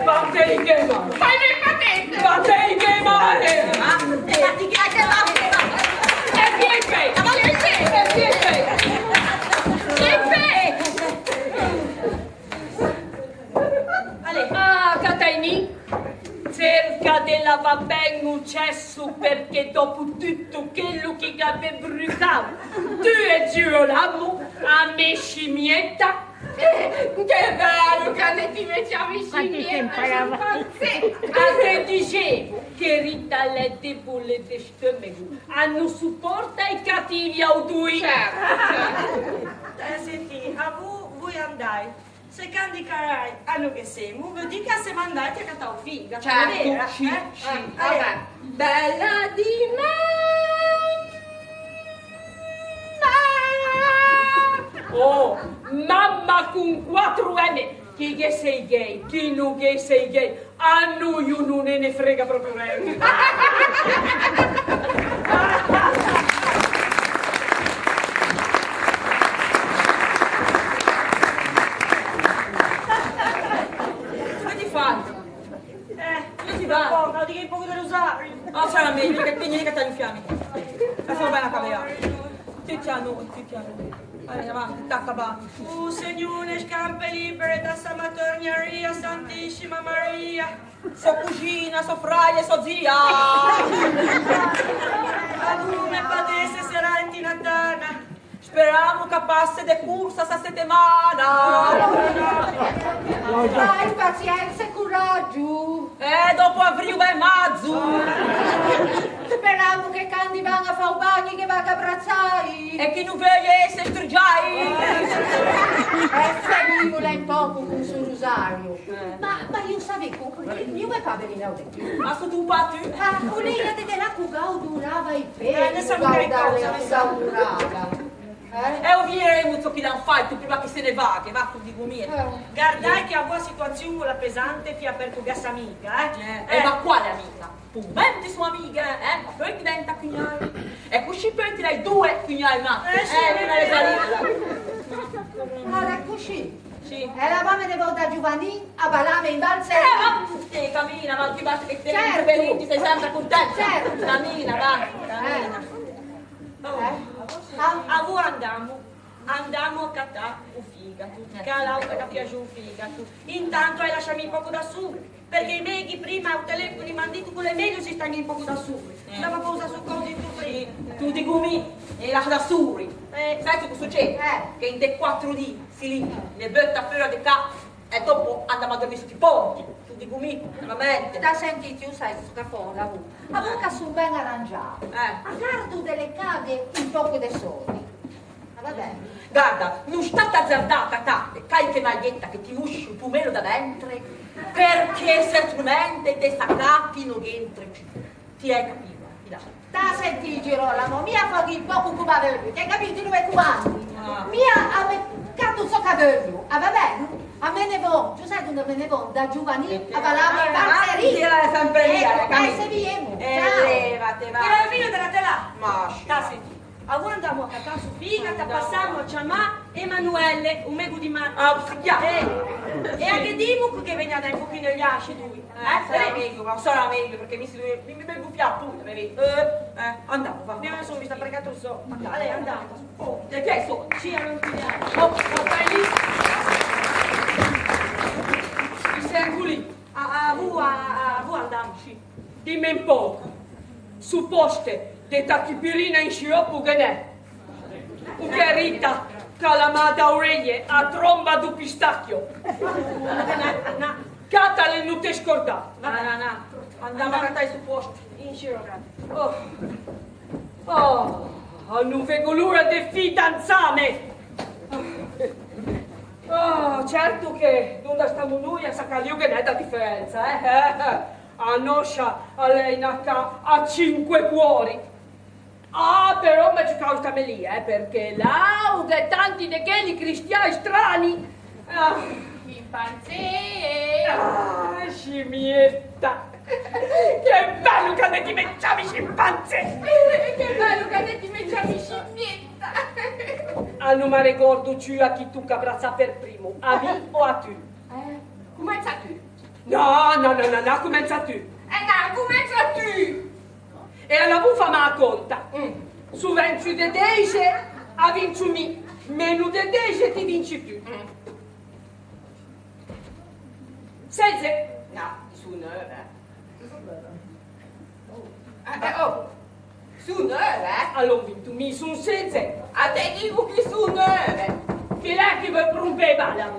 Batei che male. Fai le patente. Batei che male. E chi è che va? E chi è che? E chi è che? E chi è che? Ale. Ah, Cataini, cerca de lavà ben u cessu, perché dopu tuttu chiddu chi c'avè brucau tu e Girolamo, a me scimietta. Eh, che bellu ca ti mi chiami scimietta, a te dicevu che Rita l'è debule de stomegu, a nun supporta i cattivi auturi. Certo, certo. Eh, senti, a vu, vui andai. Se candicarai a nu che semu, vuol dì ca semu andati a cattà u figa. Certo, vera, sì, eh? Sì, ah, vabbè. Bella di mamma! Oh, mamma con quattro M! Chi che sei gay, chi nu che sei gay, a nui nun ne frega proprio niente. Come ti fai? Eh, come ti va? Poco, dico un poco di rosario. Oh, sarà meglio che pigni che ti infiammi. Lasciamo bene la camera. Tutti a noi, tutti a noi. Vai, avanti, attacca, va. Uh, Signore, scampe libere da sta matorniaria, Santissima Maria. So cugina, so fraie, so zia. A nome padese serà in Natana. Speramu ca passe de cursa sta settimana. Dai, pazienza e coraggio. Eh, dopo avrì u bel mazzu. Speramu che candi van a fa u bagni che vaga abbrazzai. E chi nu veglie se strigiai. E seguimula un poco con su rosario. Eh. Ma, ma io savevo, io me fa venire a te. Ma su tu patu? Ah, u lei ha de la cuga u durava i peli, eh, ne sa guardare la cuga u durava. Eh? E u vidiremu ciò chi l'han fattu prima che se ne va, che va tu dicu mia. Eh. Guardai che a vo a situazione la pesante fia per tu gassa amica, eh? Eh, eh, ma quale amica? Purmenti sua amica, eh? Ma poi diventa cugnai. E cusì poi ti dai due cugnai matti, eh, sì, eh, una le salita. Allora, cusì. Sì. E la mamma ne vota Giovanni a balame in valzer. Eh, ma, sì, camina, ma ti basta che ti, certo, sei sempre contenta. Certo. Camina, va, camina. Eh. Eh? Ah. A vo andamu, andamu a cattà u figatu, eh, ca l'autra ca piace u figatu. Intantu hai lasciami un poco da su, perché i meghi prima u telefoni m'han dittu che l'è meglio si stagni un poco da suli. Eh. Una pausa su così tu prima. Sì, tu ti cumi e lascia da suli. Eh. Sai cosa succede? Eh. Che in te quattro dì si li ne butta fuori di ca. E dopo andamu a dormì sotto i ponti, tu dicu mi, veramente. T'ha sentito, sai, sta fora, vu. A vuca su ben arrangiato. Eh. A gardu delle case un poco de soldi. Ma va bene. Guarda, non state azzardata, tate, cariche maglietta che ti musci un pumelo da ventre, perché se altrimenti te sta capi non entra più. Ti hai capito? Ti dà. Sta senti, Girolamo, mia fa chi pocu cu va venuto, hai capito? Dove cu vanni? Ah. Mia a me, cantu so ca voglio, a va bene? A me ne vo, tu sai dove me ne vo? Da giovanile a parlare pazzeria. Ecco, dai, se viemo. Eh, ciao. Levate, va. Che la fine della tela. Ma sta senti. Allora andiamo a cantare su figa, che passiamo a chiamare Emanuele, un mego di Marco. Ah, sì, chiaro. Eh, e a che dimu che veniate un pochino gli asci, lui? Eh, sarà meglio, ma sarà meglio, perché mi si, mi, mi bevo fiato, pure, vedi? Eh, eh, andiamo, va. Io non sono vista perché tu so. Allora, andiamo. Oh, che, che so? Sì, non ti piace. Oh, oh, stai lì. Ti sei lì. A, a, vu, a, a, vu andiamo, sì. Dimmi un poco, su poste de tachipirina in sciroppu che n'è? Purchè Rita, calamata a oreglie, a tromba du pistacchio. Na, na, na. Catale, nun te scordà. Na, na, na. Andiamo a cantare su poste. In sciroppu. Oh. Oh, nun veco l'ura de fidanzame. Oh, certu che dunni stamu nui a sacca liu che n'è da differenza, eh? A noscia a lei na ca a cinque cuori. Ah, però m'è causta me lì, eh, perché là u gh'è tanti de cheli cristiani strani. Ah. Scimpanzé! Ah, scimietta! Che bellu ca ti mi ciami scimpanzé! Che bellu ca ti mi ciami scimietta! Ah, nun m'arregordu cciù a chi tucca abbrazzà per primu, a mi o a tu? Eh, cumenza tu. No, no, no, no, no, cumenza tu. Eh, no, cumenza tu. E allora vu fammi a conta. Mm. Su venzu de dece, a vincu mi, menu de dece ti vinci tu. Mm. Seze. No, su nove. Eh, eh, oh. Su nove? Allora vintu mi, su seze. A te dicu chi su nove. Chi l'è chi vuoi prumpe e bala?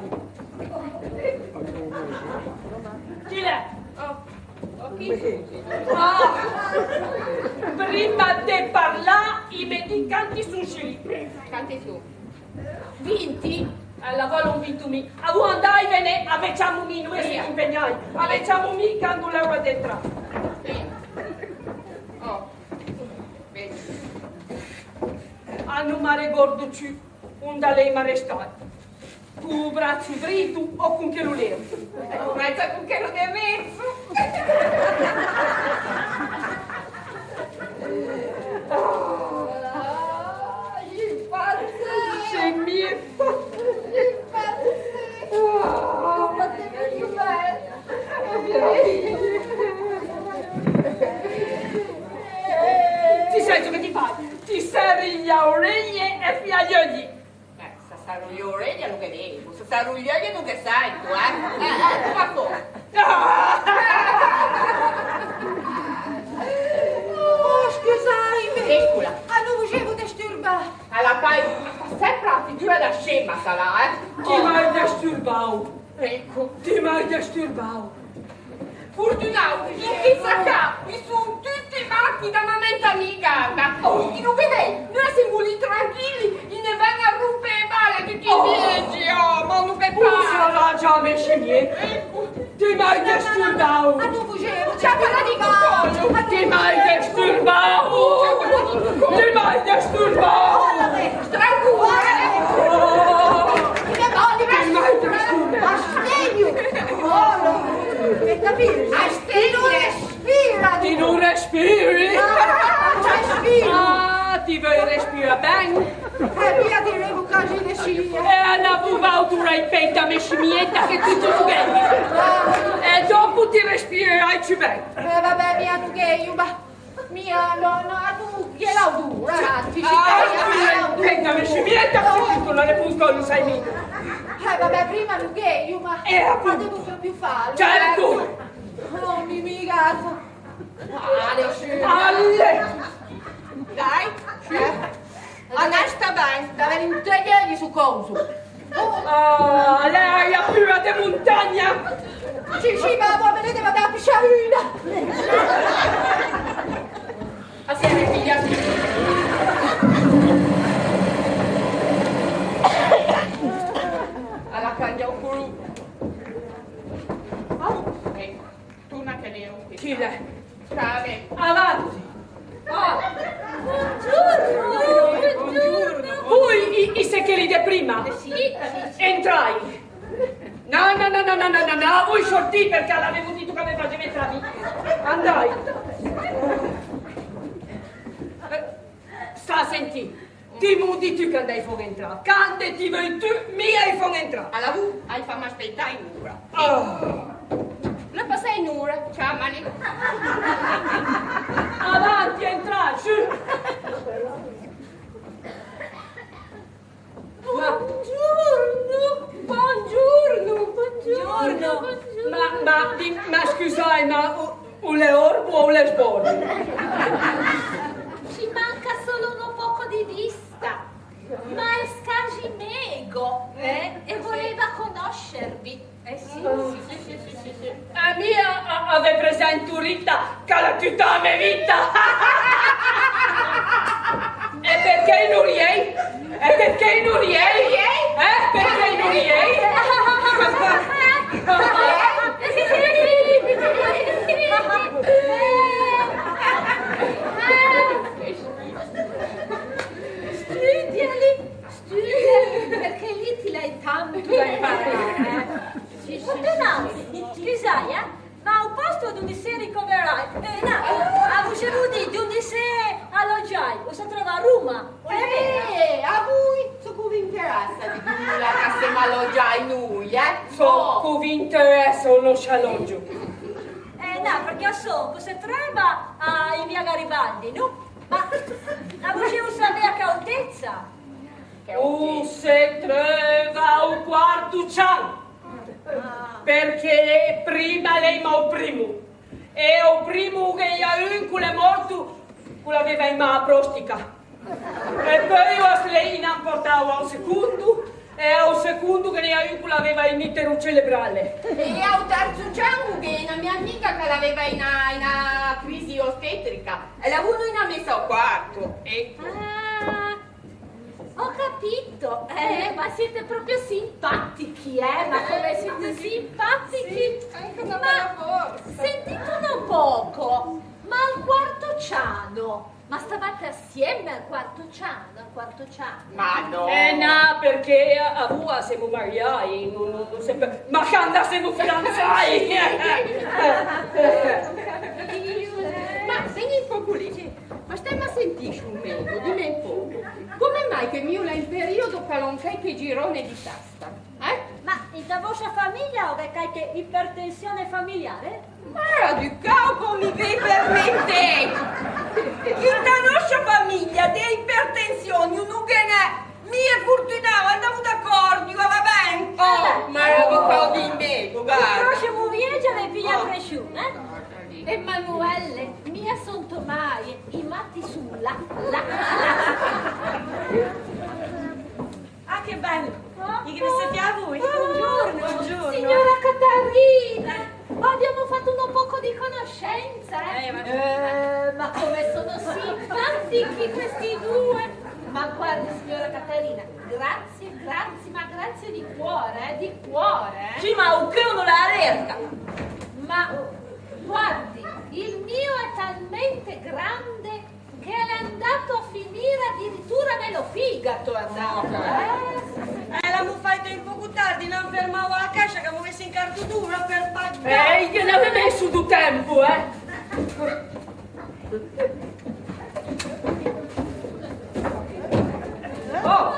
Chi l'è? Oh, oh, chi su? Ah, prima de parlà, i me di canti su scili. Canti su. Vinti? Alla vola un vintu mi. A vuoi andai, vene, a veciamu mi, noi siamo impegnati. A veciamu mi, candu l'euro è dentro. Sì. Oh. Vedi. Ah, nun m'arregordu cciù unni lei m'arrestò. Cu u brazzu dritu o cu chelu leru? Cumenza cu chelu de mezzu. Ah, scimmietta. Scimmietta. Ah. Ti senti che ti fai? Ti serri gli oreglie e fiaglioli. Eh, se serru gli oreglie nun che vecu, se serru gli oreglie nun che sentu, eh? Eh, eh, come fa? Oh, scusate! Piccola. Ah, non volevo disturbare. Alla fai, fa sempre la figura da scema, sarà, eh? Chi m'hai disturbau? Ecco. Chi m'hai disturbau? Furtunau, in chista cà, i sun tutti matti da mamenta mia, guarda. Oh. I nu vedei, noi simu lì tranquilli, i ne veni a rumpe e bale tutti i vieggi, oh, ma nu peccato. Usa la già mescimietta. Ecco. Chi m'hai disturbau? Ma tu fugevo, c'è quella di collo. Chi m'hai disturbau? Chi m'hai disturbau? Stracura! Oh. Che belli, che belli! Astegnu! Oh, no! Che capire? Astegnu! Respira! Ti non respiri? Ah, respiro! Ah, ti vuoi respirare bene? Eh, via, ti devo quasi le ciglia. E alla buva autura in penta me scimietta che ti tu vedi. E dopo ti respirerai bene. Eh, vabbè, mia, non che io, ma Mia, no, no, a tu, chi è l'autore? Ah, ti ci credi, ah, l'autore. Venga, mi ci mietta, tu non ne puoi, non sai mica. Eh, vabbè, prima non che io, ma... Eh, appunto. Ma devo proprio farlo. Certo. Oh, mi, mi casa. Ale, sì. Ale. Dai. Sì. Onesta ben, t'avere un tagliere su coso. Ah, lei ha pure de montagna! Sì, sì, ma voi vedete, ma da pisciarina! A se ne piglia su. Alla cambia un culo. Ah, ecco, torna che nero. Chi l'è? Avanti! Ah. Buongiorno! Buongiorno! Vui, i, i seccheri de prima! Sì. Entrai! No, no, no, vui sortì perché l'avevo dittu ca mi faceva entrà. Andai! Eh, sta a sentì! Ti mu di tu ca hai fon entrà, cande ti vei tu mi hai fon entrà. Alla vu hai fammi aspettà in ura. Ah. La passai in ura, ciamali. Avanti, entrà, su. Buongiorno, buongiorno, buongiorno, buongiorno. Ma, ma, di, ma scusai, ma u, u l'è orbu o u l'è sborbu? Ci manca solo un poco di vista. Ma è Scagimego, eh? E voleva conoscervi. Eh sì, sì, sì, sì, sì, sì. A mia a, a ve presentu Rita, ca l'ha tutta la me vita! E perché non riei? E perché non riei? Eh? Perché non riei? Studiali, studiali, perché lì ti l'hai tanto da imparare, eh. Sì, sì, sì, sì. Scusai, eh? Ma u postu dunni si ricoverai? Eh, no, a vuci vudi dunni si alloggiai? U si trova a Roma? Eh, a vui su cu vi interessa di dui ca semu alloggiai nui, eh? So, cu vi interessa o no ci alloggio? Eh, no, perché so, cu si trova a, in via Garibaldi, no? Ma a vuci u sapia a che altezza? U si trova a u quartu cianu. Perché prima l'emu a u primu, e a u primu che ia un cu l'è mortu, cu l'aveva in ma a prostica. E poi u a sleina portau a u secundu, e a u secundu che ia un cu l'aveva in iteru celebrale. E a u terzu cianu che na mia amica ca l'aveva in a, in a crisi ostetrica, e l'avunu in a messa a u quartu. Ecco. Ah, Ho capito, eh, ma siete proprio simpatici, eh, ma come siete simpatici. Sì, anche una bella borsa. Ma sentite un poco, ma al quarto ciano, ma stavate assieme al quarto ciano, al quarto ciano? Ma no. Eh, no, perché a, a vua semu mariai, non, non, non sempre, ma quando semu fidanzai! Ma veni un poco lì. Ma stemma a sentì, sciurmeddu, dimmi un poco, come mai che miu l'è in periodo ca non c'è che girone di testa, eh? Ma in ta vostra famiglia o c'è qualche ipertensione familiare? Ma di cau come vi permettete? In ta nostra famiglia di ipertensioni non ghe n'è. Mia e Furtunau andamu d'accordu, va ben? Oh, ma era un po' di meno, guarda. Però se mu viaggia le piglia pressione, eh? Emanuele, mia son Tomaie, i matti sun là, là. Ah, che bello! Oh, i grissetti a voi! Buongiorno! Buongiorno! Signora Catarina, abbiamo fatto un poco di conoscenza, eh? Eh, ma come sono simpatici questi due! Ma guardi, signora Catarina, grazie, grazie, ma grazie di cuore, eh, di cuore, eh. Sì, ma u cchiù non la resta. Ma guardi, il mio è talmente grande che l'è andato a finire addirittura nello figato, è andato, eh. Eh, l'amu fatto un poco tardi, non fermavo a la cassa che mi avessi in cartutura per pagare. Eh, che ne aveva messo du tempo, eh. Oh,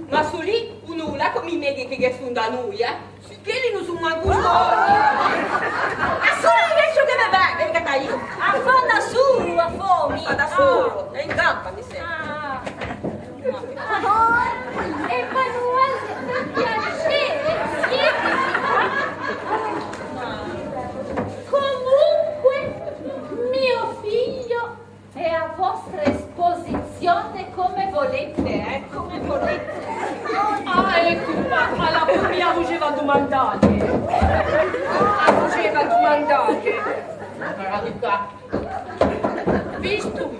ma su lì un'ula come i meghi che ghe sun da nui, eh? Cheli nun su' mancu soli! A sulu invece che me vede, che t'aiuta! A fa da sulu, a fomi! A fa da sulu, è in gamba, mi sembra. Ah. Emanuele, per piacere, siediti qua. Comunque, mio figlio è a vostra esposizione come volete, eh, come volete. Ah, ecco, ma alla fine mi la faceva domandare. La faceva domandare. Visto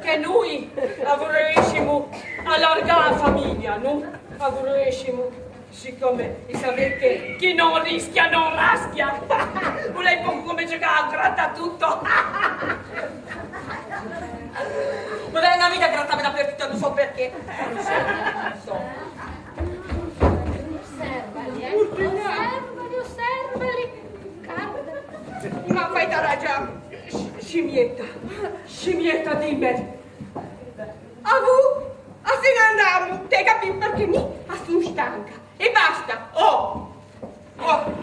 che noi vorrissimo allargare la famiglia, no? Vorrissimo. Siccome i sapete che chi non rischia non raschia, vuole un poco come giocare a gratta tutto. Ma dai, una vita grattava dappertutto, non so perché. Non so. Osservali, eh. Osservali, osservali. Guarda. Ma fai da ragione. Scimietta, scimietta, dimmi. Avu, a se ne andamu, te capì, perché mi a sun stanca. E basta, oh! Oh!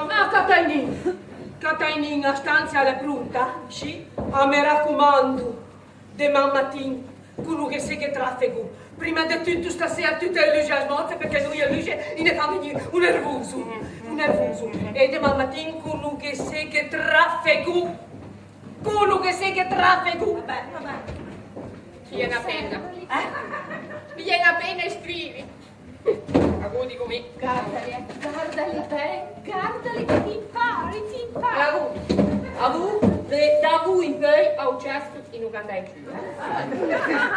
Ah, Catainin! Catainin, a stanza l'è prunta? Sì? Ah, me raccumandu, deman matin, cu nu che seghe trafficu, prima de tuttu stasera tutte e luci a smorze, perché nui e luci i ne fa venì un nervusu, un nervusu. E deman matin cu nu che seghe trafficu, cu nu che seghe trafficu. Vabbè, vabbè. Piglia na penna. Eh? Piglia na penna e scrivi. Avuti cu mi. Guardali, eh, guardali, beh, guardali, ti impari, ti impari. Avu, avu, de, da vui in poi au cestu in u candai.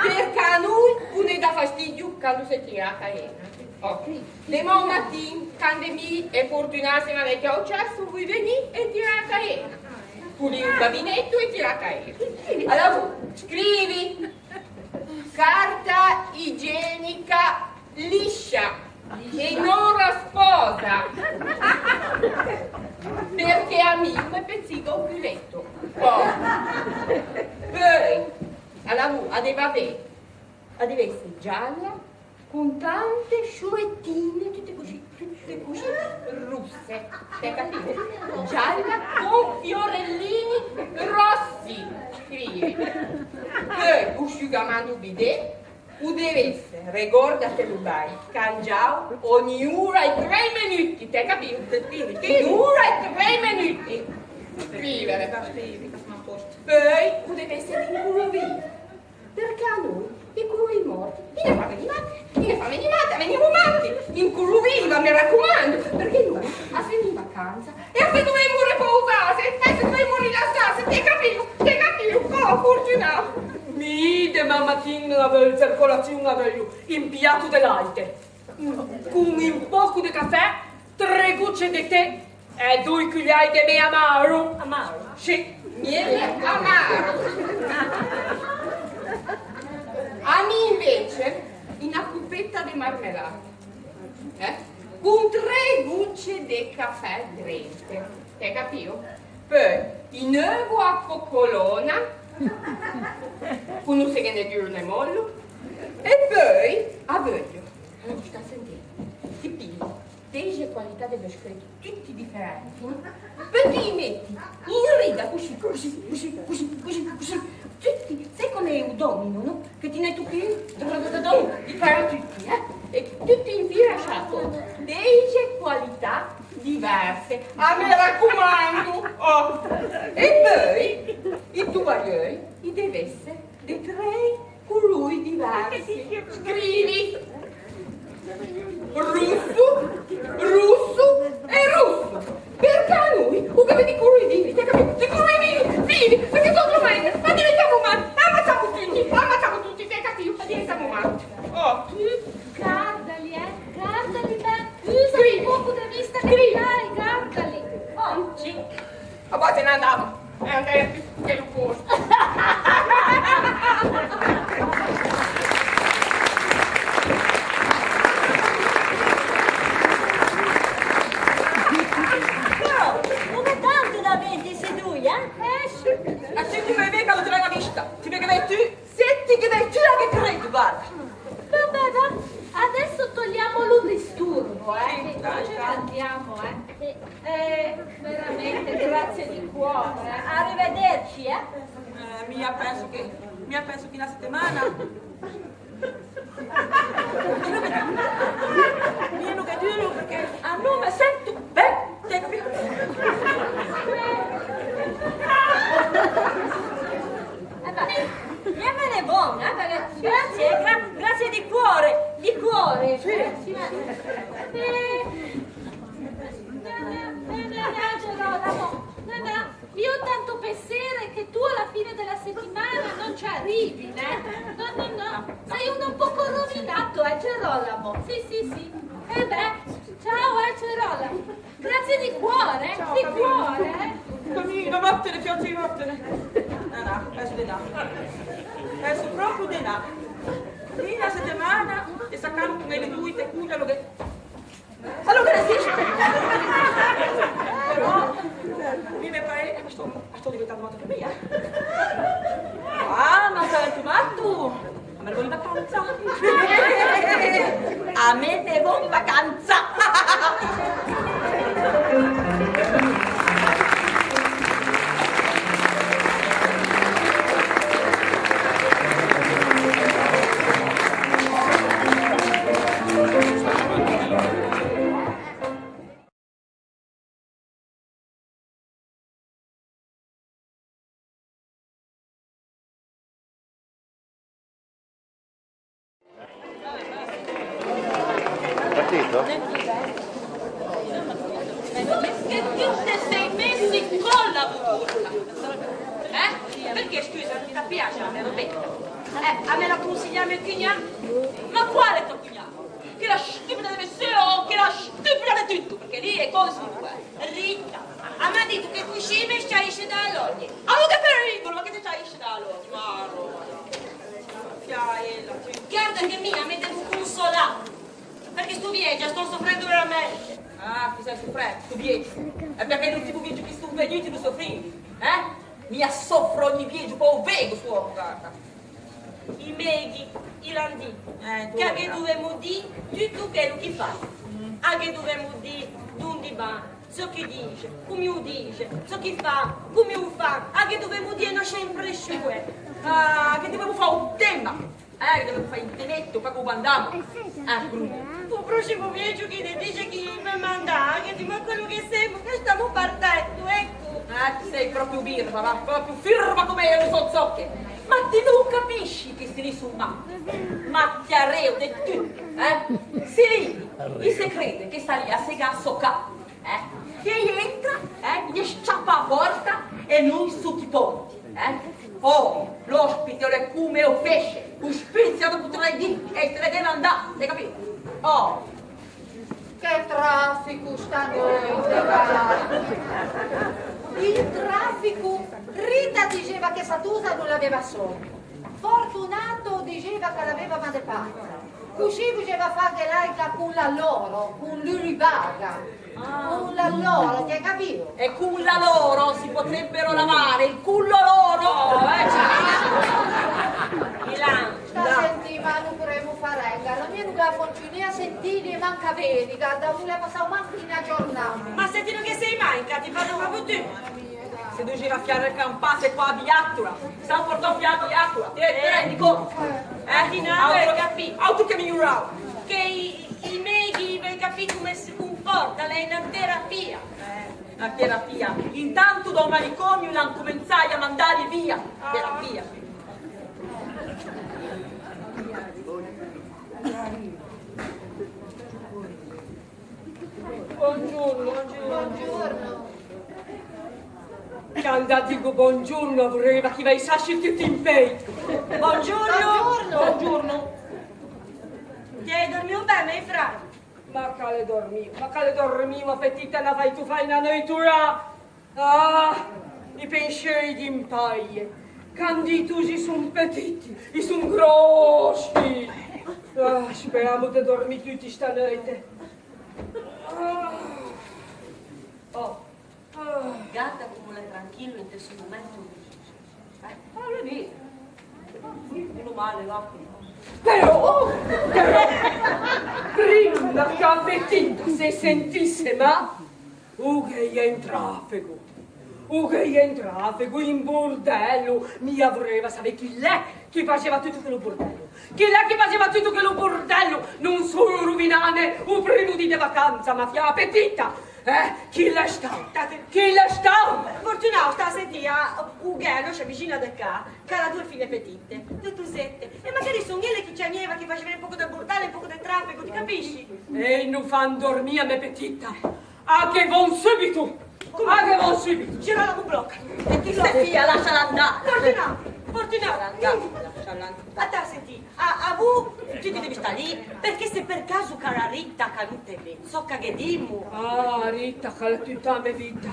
Pirca a nui puni da fastidiu candu se tira a caena. Oh. Deman matin, candemì e furtunà se ma vecchia au cestu, vui venì e tira a caena. Puli u gabinettu e tira a caena. Allora, scrivi. Carta igienica liscia e non rasposa, perché a mi mi pizzica u culettu. Oh. Poi, alla vu, a deve avè, a deve essere gialla, con tante sciurettine, tutte così, tutte così russe, te capito? Gialla con fiorellini rossi, scrivi. Poi, u sciugamanu bidet, u deve essere, ricordati lu bai, cangiau ogni ura e tre minuti, te capì? Ogni ura e tre minuti. Scrivere. Poi u deve essere incuruvì. Perché a nui, i curui morti, i ne fa venì matti, i ne fa venì matti, venimu matti, incuruvì, ma mi raccumandu, perché nui a fini in vacanza, e a se duvemu ripousase, e a se duvemu rilassase, te capìu, te capìu, oh, furtunatu! Mi deman matin a circolaziun a vegliu in piattu de laite, cun un pocu de cafè, tre gucce de tè e dui cugliai de meli amaru. Amaru? Sì. Miele amaro. A mi invece, una cuppetta de marmellata. Eh? Cun tre gucce de cafè drente, te capìu? Poi, in ovu a coccolona, cu nu segheneddu ne mollu, e poi, a voglio, allora, sta a sentì, ti pigli dece qualità de biscotti, tutti differenti, poi ti li metti in riga, cusì, cusì, cusì, cusì, cusì, cusì, tutti, sai come è u domino, no? Che ti ne tocchi, drum, drum, drum, drum, i para tutti, eh? E tutti in fila sciatto. Dece qualità diverse. Ah, mi raccumandu! Oh! E poi, i tuvaglioi, i deve essere de tre cului diversi. Scrivi! Russu, russu e russu. Perché a nui u capì di curui vivi, te capì? Di curui vivi, vivi, perché sono ormai, ma diventiamo umani, ammazziamo tutti, ammazziamo tutti, te capì? Ma diventiamo umani. Oh. Guardali, eh, guardali, ma usa un poco di vista che dai, guardali. Oh. Sì. A volte ne andavo, e andai a più che lu posto. Però, non è tanto da venti, se dui, eh? Eh, sì. A te come vedi che lo trovi la vista? Ti vedi che vai tu? Senti che vai tu a che credi, guarda. Vabbè, va. Adesso togliamo lu disturbo, eh? Sì, dai, dai. Andiamo, eh? Eh, veramente, grazie di cuore, eh. Arrivederci, eh. Eh, mi penso che, mi penso che una settimana. Meno che due, perché a nome sento bene. Eh, ma, chiamane buona, eh, perché grazie, eh, gra-, grazie di cuore, di cuore. Sì. Eh, no, no, no, no, Gerolamo, no, no, io ho tanto piacere che tu alla fine della settimana non ci arrivi, né? No, no, no, sei uno un poco rovinato. In atto, eh, Cerolamo. Sì, sì, sì. E beh, ciao, eh, Cerolamo. Grazie di cuore, di cuore. Camina, vattene, fiocchi, vattene. Ah, no, penso di no. Penso proprio di no. Di una settimana e saccamu come le due te culla lo che Allora, sì. Però mi me pare, eh, ma sto, ma sto diventando matta anche mia. Ah, ma sei matto? Ma me ne voglio vacanza. A me ne voglio vacanza. Capito? Che ti te sei messi con la buturca? Eh? Perché, scusa, ti piace la mia robetta? Eh, a me la consiglia mio cugnà? Ma quale tuo cugnà? Che la stupida di Messeo, che la stupida di tutto, perché lì e cose sono due. Rita, a mi ha detto che così mi sciaisce da all'oggi. Allora che pericolo, ma che ti sciaisce da all'oggi? Ma allora, fiaela, tu. Guarda che mia mi devo consolare, perché sto viejo sto soffrendo veramente. Ah, chi stai soffrendo? Sto viejo? E perché l'ultimo viejo che sto viejo tu soffri? Eh? Mia soffro ogni viejo, poi vedo sto uomo, guarda. I meghi, i landi, eh, che ghe duvemu dì tuttu chiddu chi fa. Mm. A ghe duvemu dì d'undi va, ciò chi dice, comu u dice, ciò chi fa, comu u fa. A ghe duvemu dì e no sempre sciue. Ah, che duvemu fa un tema? Eh, che duvemu fa intemetto, pa cu andamu? Ah, Bruno. Un prossimo viaggio chi ne dice chi mi manda, che ti manca quello che siamo, che stiamo partendo, ecco. Ah, ti sei proprio birba, ma proprio firma come le so zocche. Ma ti non capisci che si li suma? Ma ti arreo de tu, eh? Si li, i se crede che sta lì a sega a so ca, eh? Che entra, eh? Gli sciappa a porta e non su chi porti, eh? Oh, l'ospite è come un pesce, un spizio dopo tre dì e se ne deve andare, hai capito? Oh, Che trafficu stanotte, va! Il trafficu! Rita diceva che Satusa non l'aveva sonno. Fortunato diceva che l'aveva mal de panza. Cusì vuceva fà che l'aica cu la loro, cu l'uribaga. Cu la loro, ti hai capito? E cu la loro si potrebbero lavare il culo loro! Eh, cioè, Milan, Sta no. Sentì, ma nu puremu fà renga, la mia nu la funzioni a sentì, manca vedi, guarda, non la passavo manco una giornata. Ma se ti non che sei mai, che ti fanno proprio tu. Se tu gira a fiare campate qua a viattola, sta portò fiato viattola, ti ti rendi conto? Eh, ti non avevi capito. Altro che migliorare. Che i, i, i meghi, voi capì come si comporta, lei è una terapia. Eh, una terapia. Intanto da un manicomio l'hanno cominciato a mandare via. Terapia. Buongiorno. Buongiorno. Quando dico buongiorno, vorrei che vai sasci tutti in peito. Buongiorno. Buongiorno. Ti hai dormito bene, Efraim? Ma cale dormì, ma cale dormì, ma petita na fai tu fai na noitura. Ah, i pensieri di mpaie, canditusi sun petiti, i sun grossi. Ah, speramu de dormì tutti stanoite. Ah. Oh. Ah. Gata comu l'è tranquillo in stu mumentu. Eh, parla di. Meno male, va. Però, però, prima che a petita se sentisse ma, u che è in traffico, u che è in traffico, in burdello, mia voreva sapè chi l'è chi faceva tutto quello burdello, chi l'è chi faceva tutto quello burdello, non solo ruvinane u primo dì di vacanza, ma fia petita, eh, chi l'è stau, chi l'è stau? Fortunau, sta a sentì, u Geno ci avvicina da ca, Cara due figlie petite, tutte sette, e magari sono elle che chiagneva, che faceva un poco di burdale, un poco di traffico, ti capisci? Ehi, non fa dormire a me petita! A che von subito! Come? A che von subito! Girolamo, blocca! E chi sei figlia, lasciala andare! Fortuna! Fortuna! Lasciala andare, lasciala andare. A te senti, a, a vu, Tu ti devi stari lì, perché se per casu cara Rita ca nun te veni, socca che dimmu? Ah, Rita, ca l'è tutta la me vita.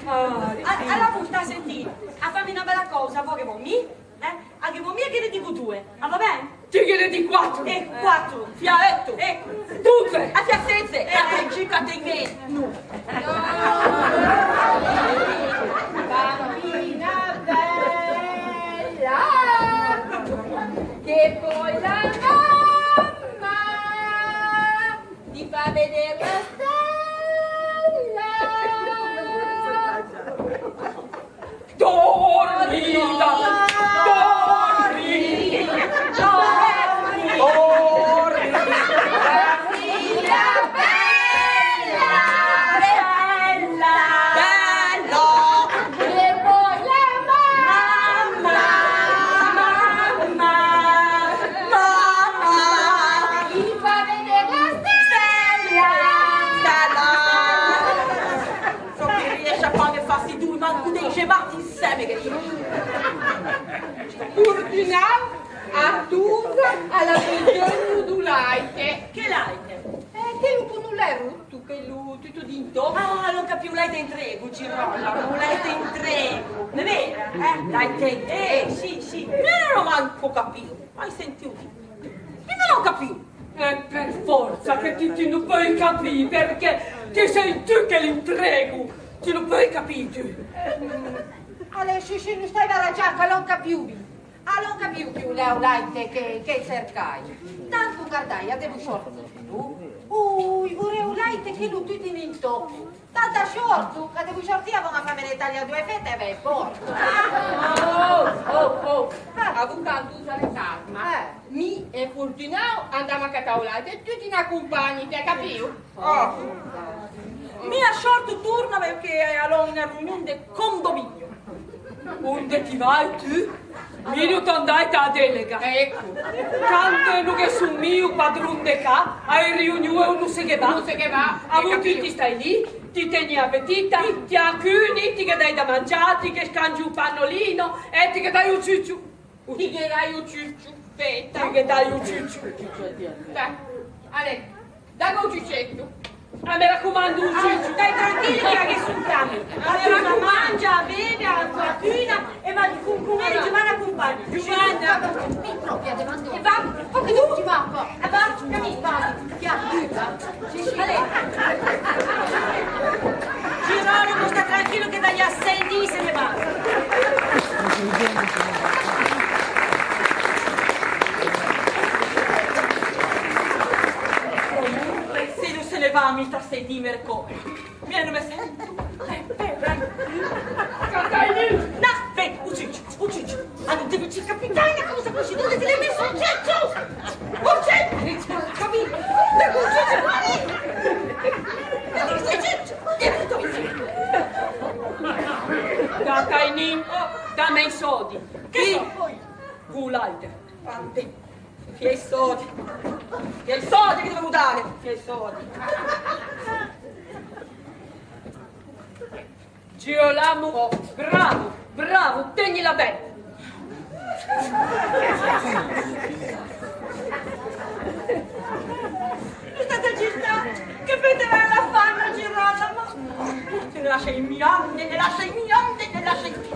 Ah, Rita. A, allora, sta a sentì, a fammi una bella cosa, vuoi che mo mi? Eh? A che mo mi che ne dico due, ma va bene? Ti che ne dico quattro. Ecco, quattro. Fiaetto. Ecco. Tutte. A fiassezze. Eh, eh, cica te che. No. Bambina bella, che poi la mamma ti fa vedere la stella. Dormita! Dormita! Dormita! Bella! Bella! Bella! E poi la mamma! Mamma! Mamma! Ti fa vedere la stella! Stella! So chi riesce a fare fastidui mancu dei gemati insieme che io. Furdinau attusa alla bisognu du laite. Che laite? Eh, quellu cu nun l'hai ruttu, quellu tuttu dinto. Ah, non capiu, laite intregu, Girolamo, laite intregu. È vero, eh? Laite intregu. Eh, sì, sì. Io non ho manco capito. Hai sentito? Io non ho capito. E per forza che ti, ti non puoi capire, perché ti sei tu che l'intregu, ti non puoi capire tu. Allora, sì, sì, non stai baraggiando, non capiu. Ah, non capiu più le laite che, che cercai. Tanto cardai, a devu short. Ui, pure u laite che lu tu tini in toppu. Tanta short, ca devu shortì a bona famiglia taglia due fette e vai porco. Oh, oh, oh. Ah. Avocatu usa le sarma. Eh. Mi e Furdinau andamu a cattà u latte e tu ti n'accumpagni, ti hai capito? Oh. Mi a short turna perché allora in una riunione del condominio. Unde ti vai tu? Mi non t'andai ta delega. Ecco. Tanto è nu che su mio padrone de ca, a riunione uno se che va. Uno se che va. Avuto ti stai lì, ti teni appetita, ti accuni, ti che dai da mangiare, ti che scangi un pannolino e ti che dai un ciucciu. Ti che dai un ciucciu, aspetta. Ti che dai un ciucciu. Dai, Ale, dammi un ciuccetto. Ah, mi raccomando, un ciucciu. Stai tranquillo che la che su cami. Allora mangia, bevi, a tua figlia e va con, con me, Giovanna compagno. Giovanna. Mi proprio devo andare. E va, poco tu. Ti va, va. E va, capito? Ti arriva. Sì, sì. Ale. Girolamo sta tranquillo che dagli assenti se ne va. Comunque, se non se ne va, mi sta a sentire come. Mi non mi sento. Cacaini! No, beh, uccici, uccici. Allora devi ci capitare una cosa così, dove ti l'hai messo un ceccio? Un ceccio! Capito? Un ceccio, guarda! Un ceccio! Cacaini, dammi i soldi. Che soldi? Culate. Quanti? Che soldi? Che soldi che devo dare? Che soldi? Girolamo, bravo, bravo, tenila bene. State zitta, che fate la fanno Girolamo? Te ne lascia in mio, te ne lascia in mio, te ne lascia in mio.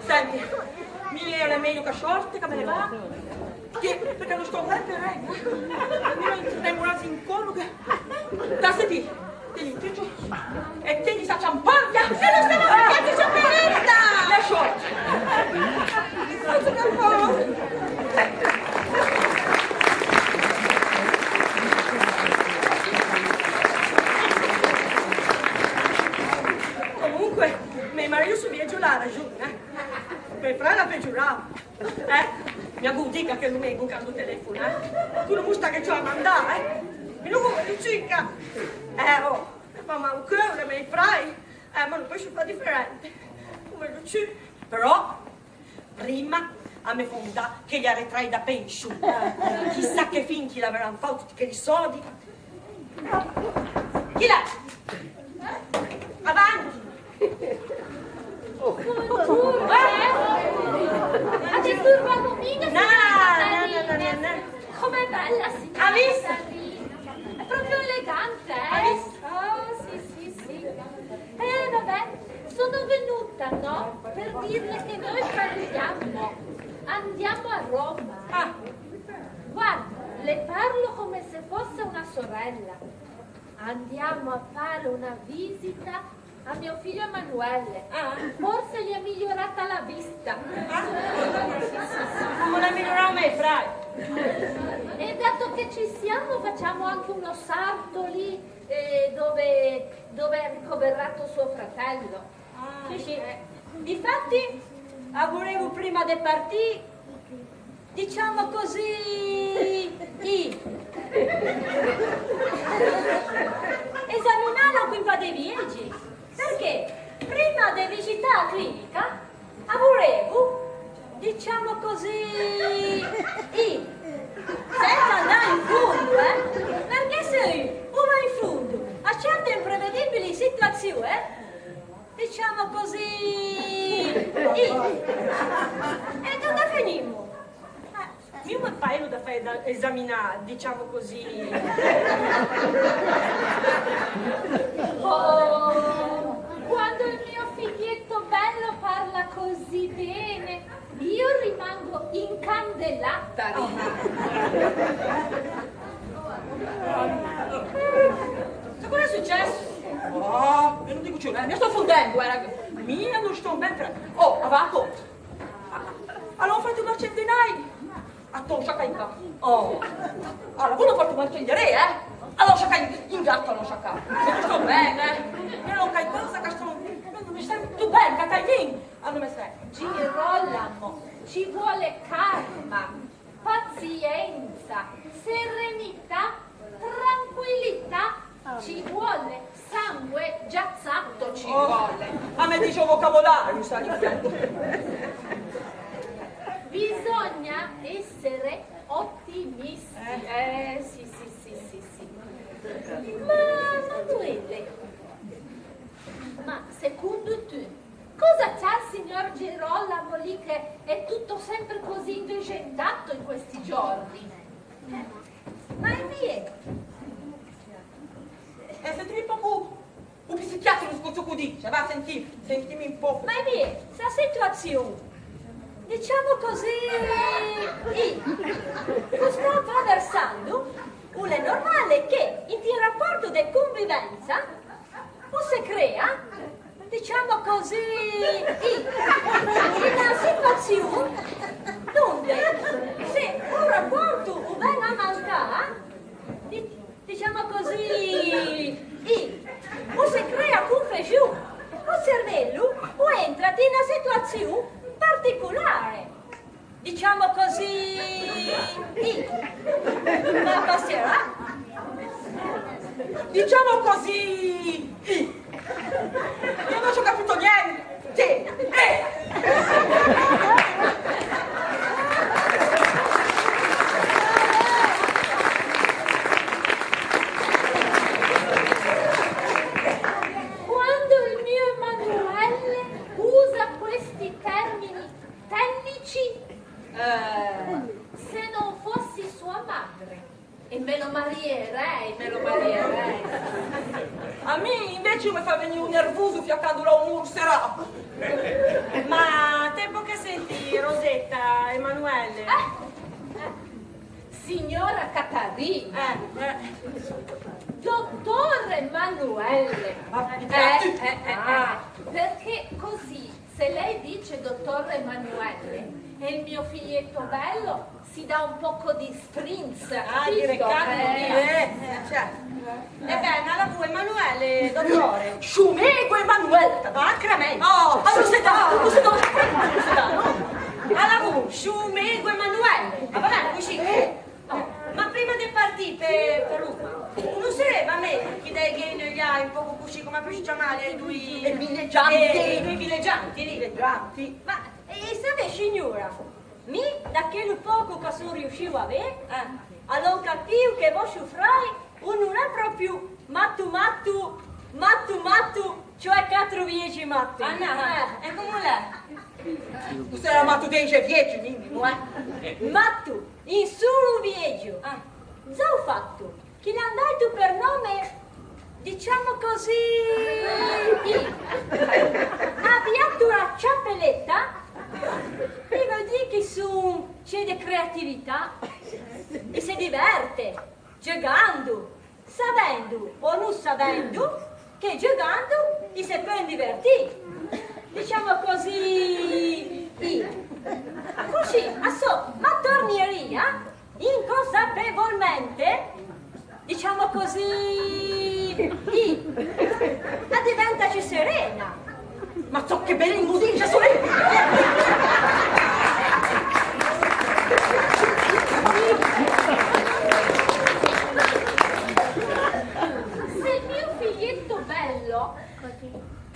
Senti, mi è meglio che short, che me ne va. Che, perché non sto bene, eh? Mi ho un'ambulanza in collo che... Tassati, tieni giù. E tieni sta ciampagna. E non stiamo a cazzo, c'è merenda! Le short. Comunque, me marido subito giù la ragione, eh? Per fare la peggiorata. Eh? Mi dica che non mi con quando telefona, eh? Tu non mi stai che ci ho a mandare, eh? Mi non vuoi circa. Eh, oh, ma manco le mie frai. Eh, ma non posso fare differente. Come non ci... Però, prima a me fonda che gli arretrai da pensione. Chissà che finti l'avranno fatto che li soldi. Chi l'ha? Avanti! Oh. Eh? Bella signora Catarina, è proprio elegante, eh? Oh, sì, sì, sì. Eh, vabbè, sono venuta, no? Per dirle che noi partiamo. Andiamo a Roma. Ah. Guarda, le parlo come se fosse una sorella. Andiamo a fare una visita a mio figlio Emanuele. Ah. Forse gli è migliorata la vista. Ah. Ma non è migliorata mai, Fra. E dato che ci siamo, facciamo anche uno sarto lì, eh, dove, dove è ricoverato suo fratello. Ah, sì, sì. Eh. Difatti, a vulevu prima de partì, diciamo così, i. Esaminala un pò de vieggi, perché prima de visità a clinica, a vulevu, diciamo così, i. Senza andà in fundu, eh? Perché se u va in fundu a certe imprevedibili situazioni, eh? Diciamo così, i. E dove finimu? Eh, mi mi paiu da fare da esaminare, diciamo così. Oh, quando il mio figlietto bello parla così bene, io rimango incandelata. Ma cosa è successo? Oh, io non dico ciò, eh, mi sto fondendo, eh, raga. Mia non sto ben tra-, oh, avaco. Allora ho fatto un accendinai. A to sciacca in gatto. Oh. Allora, uno ho fatto un accendere, eh? Allora sciacca in, in gatto, allora sciacca. Non sto bene, eh. Io non capisco che sto, non mi sento bene, Catarina. Ah, non mi sento. Girolamo, ci vuole calma, pazienza, serenità, tranquillità, ci vuole sangue giazzato, ci vuole. A me dice vocabolario, sta dicendo. Bisogna essere ottimisti. Eh. Eh, sì, sì, sì, sì, sì. Ma, Emanuele, ma secondo te cosa c'ha il signor Girolamo lì che è tutto sempre così indescettato in questi giorni? Ma è vero. E se ti pocu un psichiatrico scuso cu dice, va, senti, sentimi un poco. Ma è vero, sta situazione, diciamo così, i, cu sta attraversando, uno è normale che in il rapporto di convivenza u se crea, diciamo così, i, una situazione donde se un rapporto u veni a mancà, di-, diciamo così, i, u se crea confusione, u cervello u entra in una situazione particolare. Diciamo così, i. Ma passerà? Diciamo così, i. Io non ci ho capito niente. Eh. Quando il mio Emanuele usa questi termini tecnici, eh, se non fossi sua madre, e me lo marierei, me lo marierei. A mi invece mi fa venire un nervoso fiaccandola a un muro serrato. Ma tempo che senti, Rosetta, Emanuele? Eh, eh. Signora Catarina, eh, eh, dottor Emanuele, ah, eh, eh, eh, eh, ah, perché così, se lei dice dottor Emanuele, e il mio figlietto bello si dà un poco di sprinz, ah, capito? Dire calmo, eh, dire, eh, cioè. Ebbene, allora, Emanuele, dottore. Sciumegu Emanuele, va a Crementi. Oh, ma tu sei da, tu sei da, tu sei da, no? Allora, sciumegu Emanuele. Ma va bene, così. Oh, ma prima di partire per, per Roma, non sarebbe meglio che dai che noi un poco così, come si chiama, i due, i villeggianti. Eh, i due villeggianti lì? Villeggianti. Ma, eh, sapete, signora, mi, da quello poco che sono riuscito a avere, eh, allora capivo che vostro frate non è proprio matto, matto, matto, matto, cioè quattro vieji matto. Ah, no, eh, e come l'è? Tu sei matto dei vieji, dimmi, no è? Matto, in solo viejo. Ah. Già u fattu chi l'hannu datu per nome, diciamo così, i, abbia tu la ciappelletta, mi vuol dire che su c'è di creatività, e si diverte giocando, sapendo o non sapendo che giocando i si può divertire, diciamo così, i. Così, a so, ma torneria inconsapevolmente, diciamo così, i, addiventaci serena. Ma zocca, che bella musicina, sorella! Se il mio figlietto bello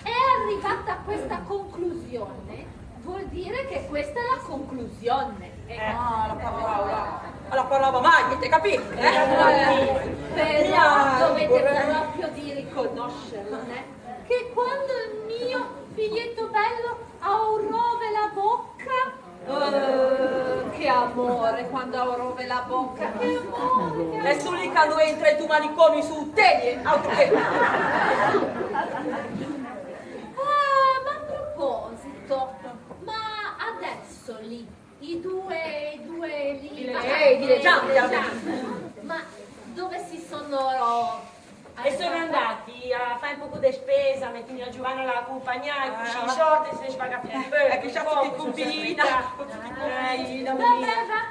è arrivato a questa conclusione, vuol dire che questa è la conclusione. Eh. Ah, la parlava, la parlava mai, ti capito? Eh? Però dovete proprio di riconoscerlo, eh? Che quando il mio figlietto bello aurove la bocca, eh, che amore, quando aurove la bocca, che amore, che amore. E su lì quando entra i tu maniconi su teni, altro che. Ah, ma a proposito, ma adesso lì, i due, i due lì, eh, i dileggianti, ma dove si sono E sono andati a fare un poco di spesa, mettendo a Giovanna la compagnia, e così i soldi se ne svaga più un po'. E che c'è che combina? Vabbè, va,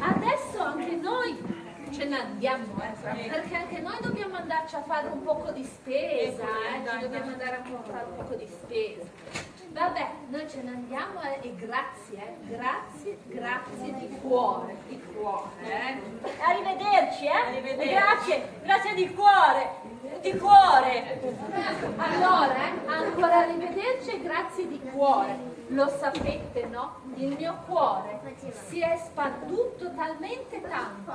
adesso anche noi ce ne andiamo, eh, perché anche noi dobbiamo andarci a fare un poco di spesa, eh, ci dobbiamo andare a fare un poco di spesa. Vabbè, noi ce ne andiamo, eh, e grazie, eh, grazie, grazie di cuore, di cuore, eh. Arrivederci, eh. Arrivederci. Grazie, grazie di cuore, di cuore. Allora, eh, ancora arrivederci e grazie di cuore. Lo sapete, no? Il mio cuore si è spanduto talmente tanto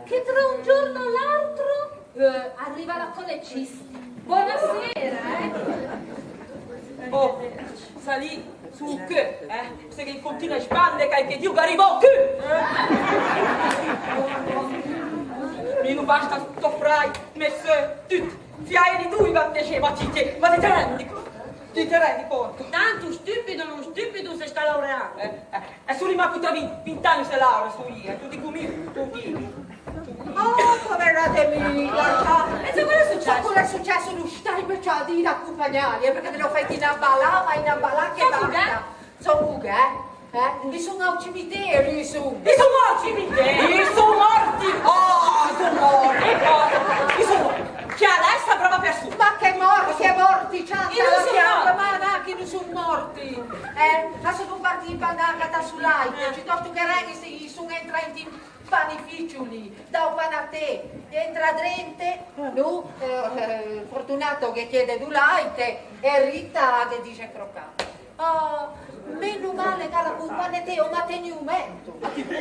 che tra un giorno o l'altro Eh, arriva la colecista. Buonasera, eh. Oh, salì su che, eh? Se che continua a spande, che, che Dio che arriva qui, eh? Mi non basta sto frai, messer, tutti, fiai di due, ma te, ma ti, te, ma ti te rendi, ti te rendi conto? Tanto stupido, non stupido, se sta laureando. Eh, eh. E su rimatu tra vin-, vint'anni se laurea, su io, e tu ti cumini, tu vivi. Oh, poverate mia, guarda. E se quello è successo? Quello è successo, non stai perciò a dire accumpagnare, eh, perché te lo fai in a balà, ma in a balà che basta. So cughè? Eh? I sono al cimitero, i sono. I sono al cimitero? I sono morti! Oh, i sono morti! Oh, i sono morti! Chi adesso prova per su. Ma che morti, che morti, ciao, ma no, che non sono morti! Eh? Ma sono partiti in pandagata sull'altro, piuttosto che reghi se i sono entrati in panifici, da u panatè, entra drente, nu, eh, eh, Fortunato che chiede du laite e Rita che dice croccante. Oh, meno male, cara cumpagna, te ho mantenuto.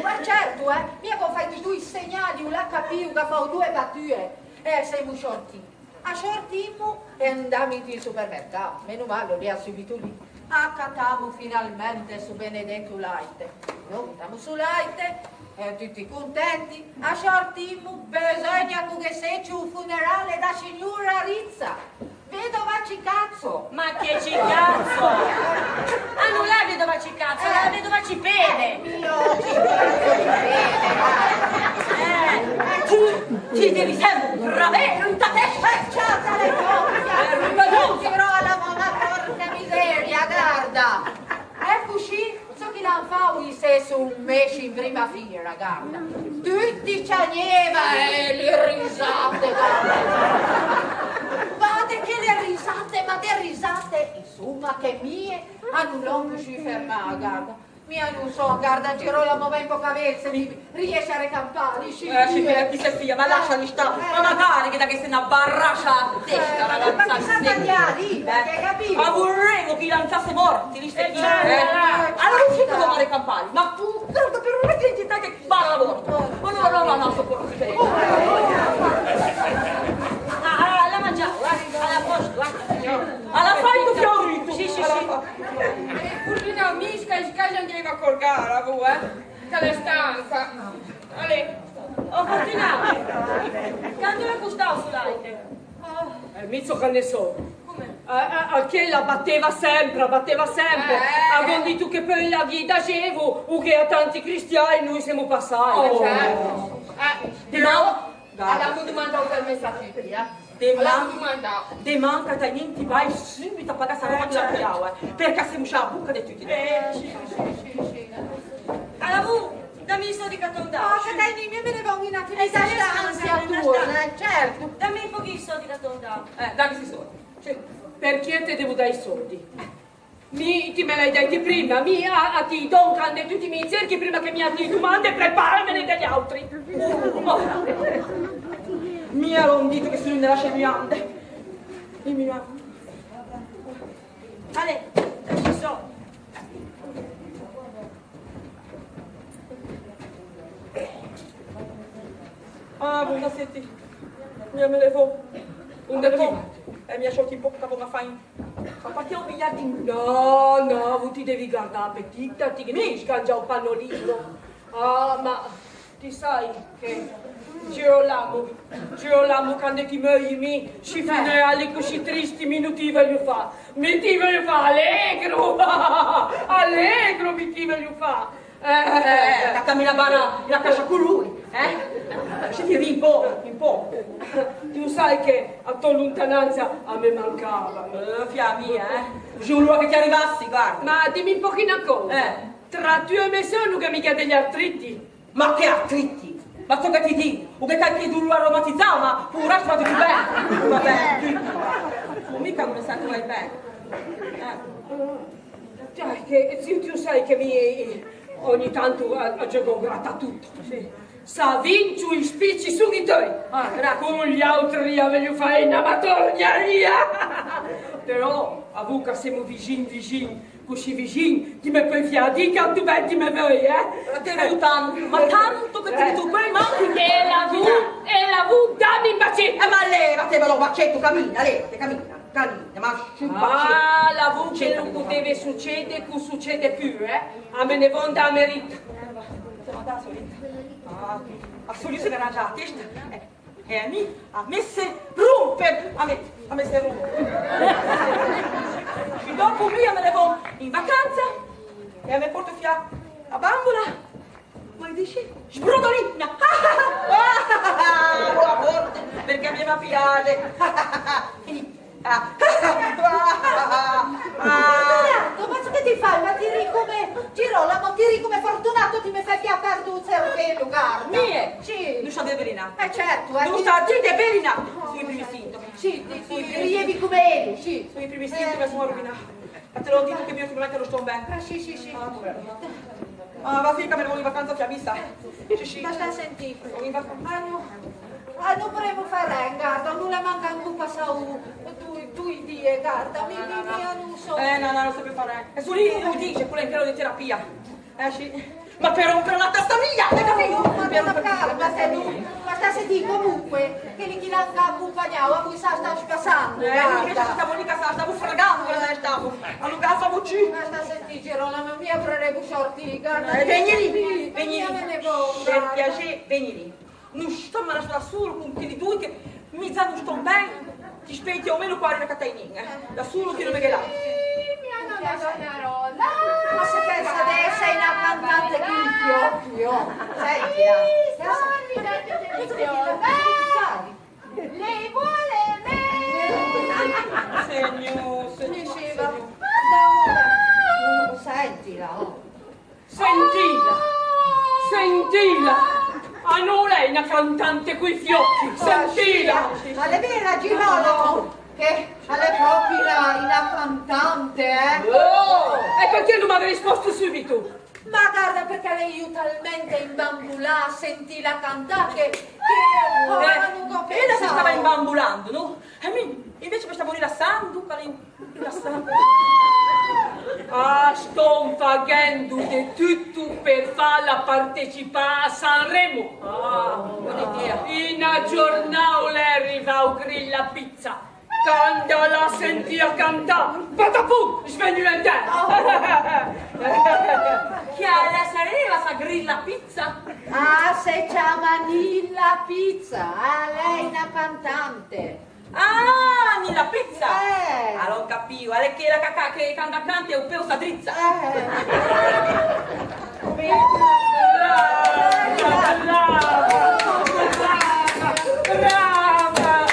Ma certo, eh, mia che ho fatto due segnali, un l'ha capito che fa due battute, e siamo sciorti. A sciortimmu e andammu in supermercatu. Menu male, li ha subito lì. Accattamu finalmente su benedettu laite. Noi buttamu su laite, e tutti cuntenti. A sciortimmu, bisogna cu che seci u funerale da signura Rizza. Vedova Cicazzo! Ma che Cicazzo? Ah, non la vedova Cicazzo, la vedova Cipede! Io ci credo di bene, eh. Tu ti devi sempre avere un tatè sciacciata le cose! Però alla mamma porca miseria, guarda! Eccoci! So chi l'ha fau i sesu un mesi in prima fila, guarda. Tutti ciagneva e le risate, guarda. Vate che le risate, ma le risate, insomma, che mie hanno longu si fermà, guarda. Mia non so, guarda, Girolamo va in poca verse, mi riesce a recampare, sì. Eh, sì, che ti sei figlia, ma lasciali stare. Ma magari che da che se ne abbarrascia a testa, ragazza, ma che sa tagliare, hai capito? Ma vorremmo che i lanzasse morti, li stai. Eh, allora non si può fare campari, ma tu, però, però non è che ti dai che balla morto. Ma no, no, no, no, sopporto. Ah, ah, la mangiavo, eh, alla posto, eh. Alla fai tu, Fiorito. Sì, sì, sì. Eh, Fortuna, mi sca-, scagliandeva col gara, vu, eh. Che la stanza. Ale. Oh, Fortunatu! Quantu l'ha custau stu latte? Oh. Eh, mi zoccu ca nni sò. Comu? Eh, eh, eh, chella batteva sempri, batteva sempri. Eh, eh. Aviu dittu ca poi la vi dacevu, u che a tanti cristiani nui semu passai. Oh. Eh, certu. Eh, però, avemu dumandau u permessu a tutti, eh. Dimma, dimma ca ti vai subitu a pagà sta roba chi la pigliau, eh, pirchì semu scià a bucca di tutti. Eh, sì, sì, sì, sì. Allora, vu, dammi i soldi ca t'ho dau. Oh, Catainì, mi ne vau in un'altra stanza, eh, certu. Dammi un pochino i soldi ca t'ho dau. Eh, dai sti soldi. Cioè, pirchì ti devu dai i soldi? Mi ti mi l'hai detti prima, mi a, a ti don cande tutti i miei cerchi prima che mi a ti dumande, preparamene degli altri. Oh. Mi a don dittu che sulu ne lascia i miei ande. I miei ande. Ale, ci so. Ah, buonasera. Mi a me ne vò. Unni ti? E mi a sciocchi un pocu ca vò a fai. Ma parchì un bigliardu? No, no, vu ti devi guardà a petita, ti devi scangià un pannolino. Ah, ma ti sai che Girolamo, Girolamo, cande ti mojri mi, ci funerali cusì tristi, mi nu ti vogliu fa, mi ti vogliu fa allegru, allegru mi ti vogliu fa. Eh, eh, eh, eh, cattami la bara, la cascia cu lui, eh? Ci ti un po', un po'. Tu sai che a to luntananza a me mancava. Eh, fia mia, eh. Giù, che ti arrivassi, guarda. Ma dimmi un pochino una cosa. Eh. Tra tu e me sognu che mica degli artriti. Ma che artriti? Ma ciò che ti dico, u che cacchi tu lu aromatizzava, ma pure sta più bene. Vabbè, tu, tu mica come sai che vai bene. Eh. Dai, che, zio, tu sai che mi ogni tanto a, a gioco gratta tutto. Sì. Sa vincu i spicci su i toi. Ah, grazie. Con gli altri a voglio fare una matorniaria. Però, a vuca siamo vicini, vicini, così vicini, ti me puoi fiare, di quanto bene ti me vuoi, eh? Ma te voglio tanto, ma tanto che ti tu puoi manco. E la vu, e la vu, dammi un bacetto. Eh, ma levate, ma lo bacetto, cammina, levate, cammina. Carina, ma sciuppa, ah, la vu che non poteva succedere, cu succede più, eh? A me ne vonda a merita. Ah, a sulu si garagia a testa. Eh, eh, mi, a me se rompe, a me, a me se rompe. E dopo lui me ne vo in vacanza e me porto via a bambola. Come dici? Sbrodolina! Buona forte, perché a me mi piace! Fortunato, ma che ti fai? Ma ti ri come Girolamo, ti ri come Fortunato, ti mi fai fia perdu u cervellu, guarda! Mie? Sì! Non sta beverina! Eh certo, eh! Non sta zitto beverina! Sui primi sintomi! Sì, ti, ti rievi come ellu, sì! Sui primi sintomi, eh, sono rovinata! Ma te l'ho detto che mio figlio non sto bene. Ah, sì, sì, sì. Ah, poverino. Ah, va, fica, me ne vado in vacanza, fiammissa. Sì, sì. Ma sta a sentì. Vado in vacanza. Ah, no. Ah, non vorremmo fare, guarda, non la manca anche un passato due, due dì, guarda, mi, mi, mi, non so. Eh, no, no, non so più fare. E su lì, lui dice, quello è in pieno di terapia. Eh, sì. Ma per rompere la testa mia, hai capito? Oh, ma per rompere la testa mia. Ma sta a sentì, comunque, quelli che l'hanno accompagnato, a voi sa sta spassando, eh, guarda. Invece stavo lì, stavo fragando quella testa. Allora, famoci. Ma sta a sentì, Girolamo, mia vorrei sortire, guarda. Eh, veni lì, veni lì. Per piacere, veni lì. Non sto male da solo con quelli due che mi sanno sto bene. Ti spenti almeno qua in Catainina, eh? Da solo che non me la. Sì, mia nonna Donna Rosa. Ma se pensa di essere una cantante di fiocchi, oh. Senti, eh. Lei vuole me. Signor, signor, signor. Sentila, sentila! A non lei una cantante coi fiocchi, sentila! Ma l'è vera, Girolamo, che l'è proprio una, una cantante, eh? Oh! E perché non mi avete risposto subito? Ma guarda, perché lei è talmente imbambulata a sentirla cantare che, che, oh, eh, ma non ho pensato. Ella si stava imbambolando, no? E mi invece mi stavo rilassando, cari. Ah, sto facendo di tutto per farla partecipare a Sanremo. Ah, buona idea. In a giornale arriva u Grilla Pizza. Quando la senti a cantare, patapum, svenuta in terra. Chi la sareva sta Grilla Pizza? Ah, se ciama Nilla Pizza, ah, lei è una cantante. Ah, Nilla Pizza! Eh. Allora ho capito, è quella che, che, che canta, canta e un pelo sta drizza. Eh. Brava, brava, brava, brava, brava.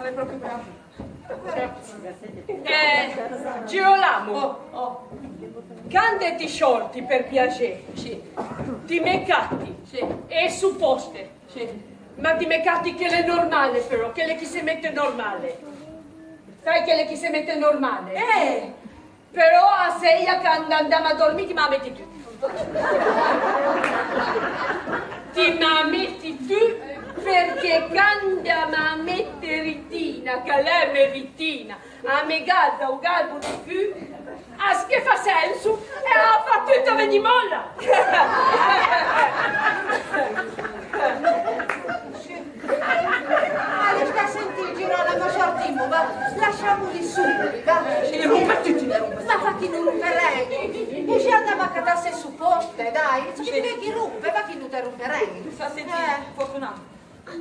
È proprio brava. Eh, Girolamo, oh, oh. Candeti shorti per piacè. Sì. Ti me catti. Sì. E supposte. Sì. Ma ti me catti che l'è normale però, che l'è chi se mette normale. Sai che l'è chi se mette normale? Eh! Però a seia quannu andamu a dormì ti ma metti tu. Ti ma metti tu, perché quannu andamu a mettere Rittina, che lei è me Rittina, a me gadda, u garbu di più, a che fa sensu, e a fa tutta venì molla. Ah, li sta a sentì, Girolamo, sortimmu, va, lasciamuli suli, va. Sì, rumpe tutti, li rumpe. Ma va chi nu rumperemu. Cusì andamu a cattà se supposte, dai, sì. Chi ti vedi rumpe, va chi nu te rumperemu. Sta a sentì, eh. Fortunata.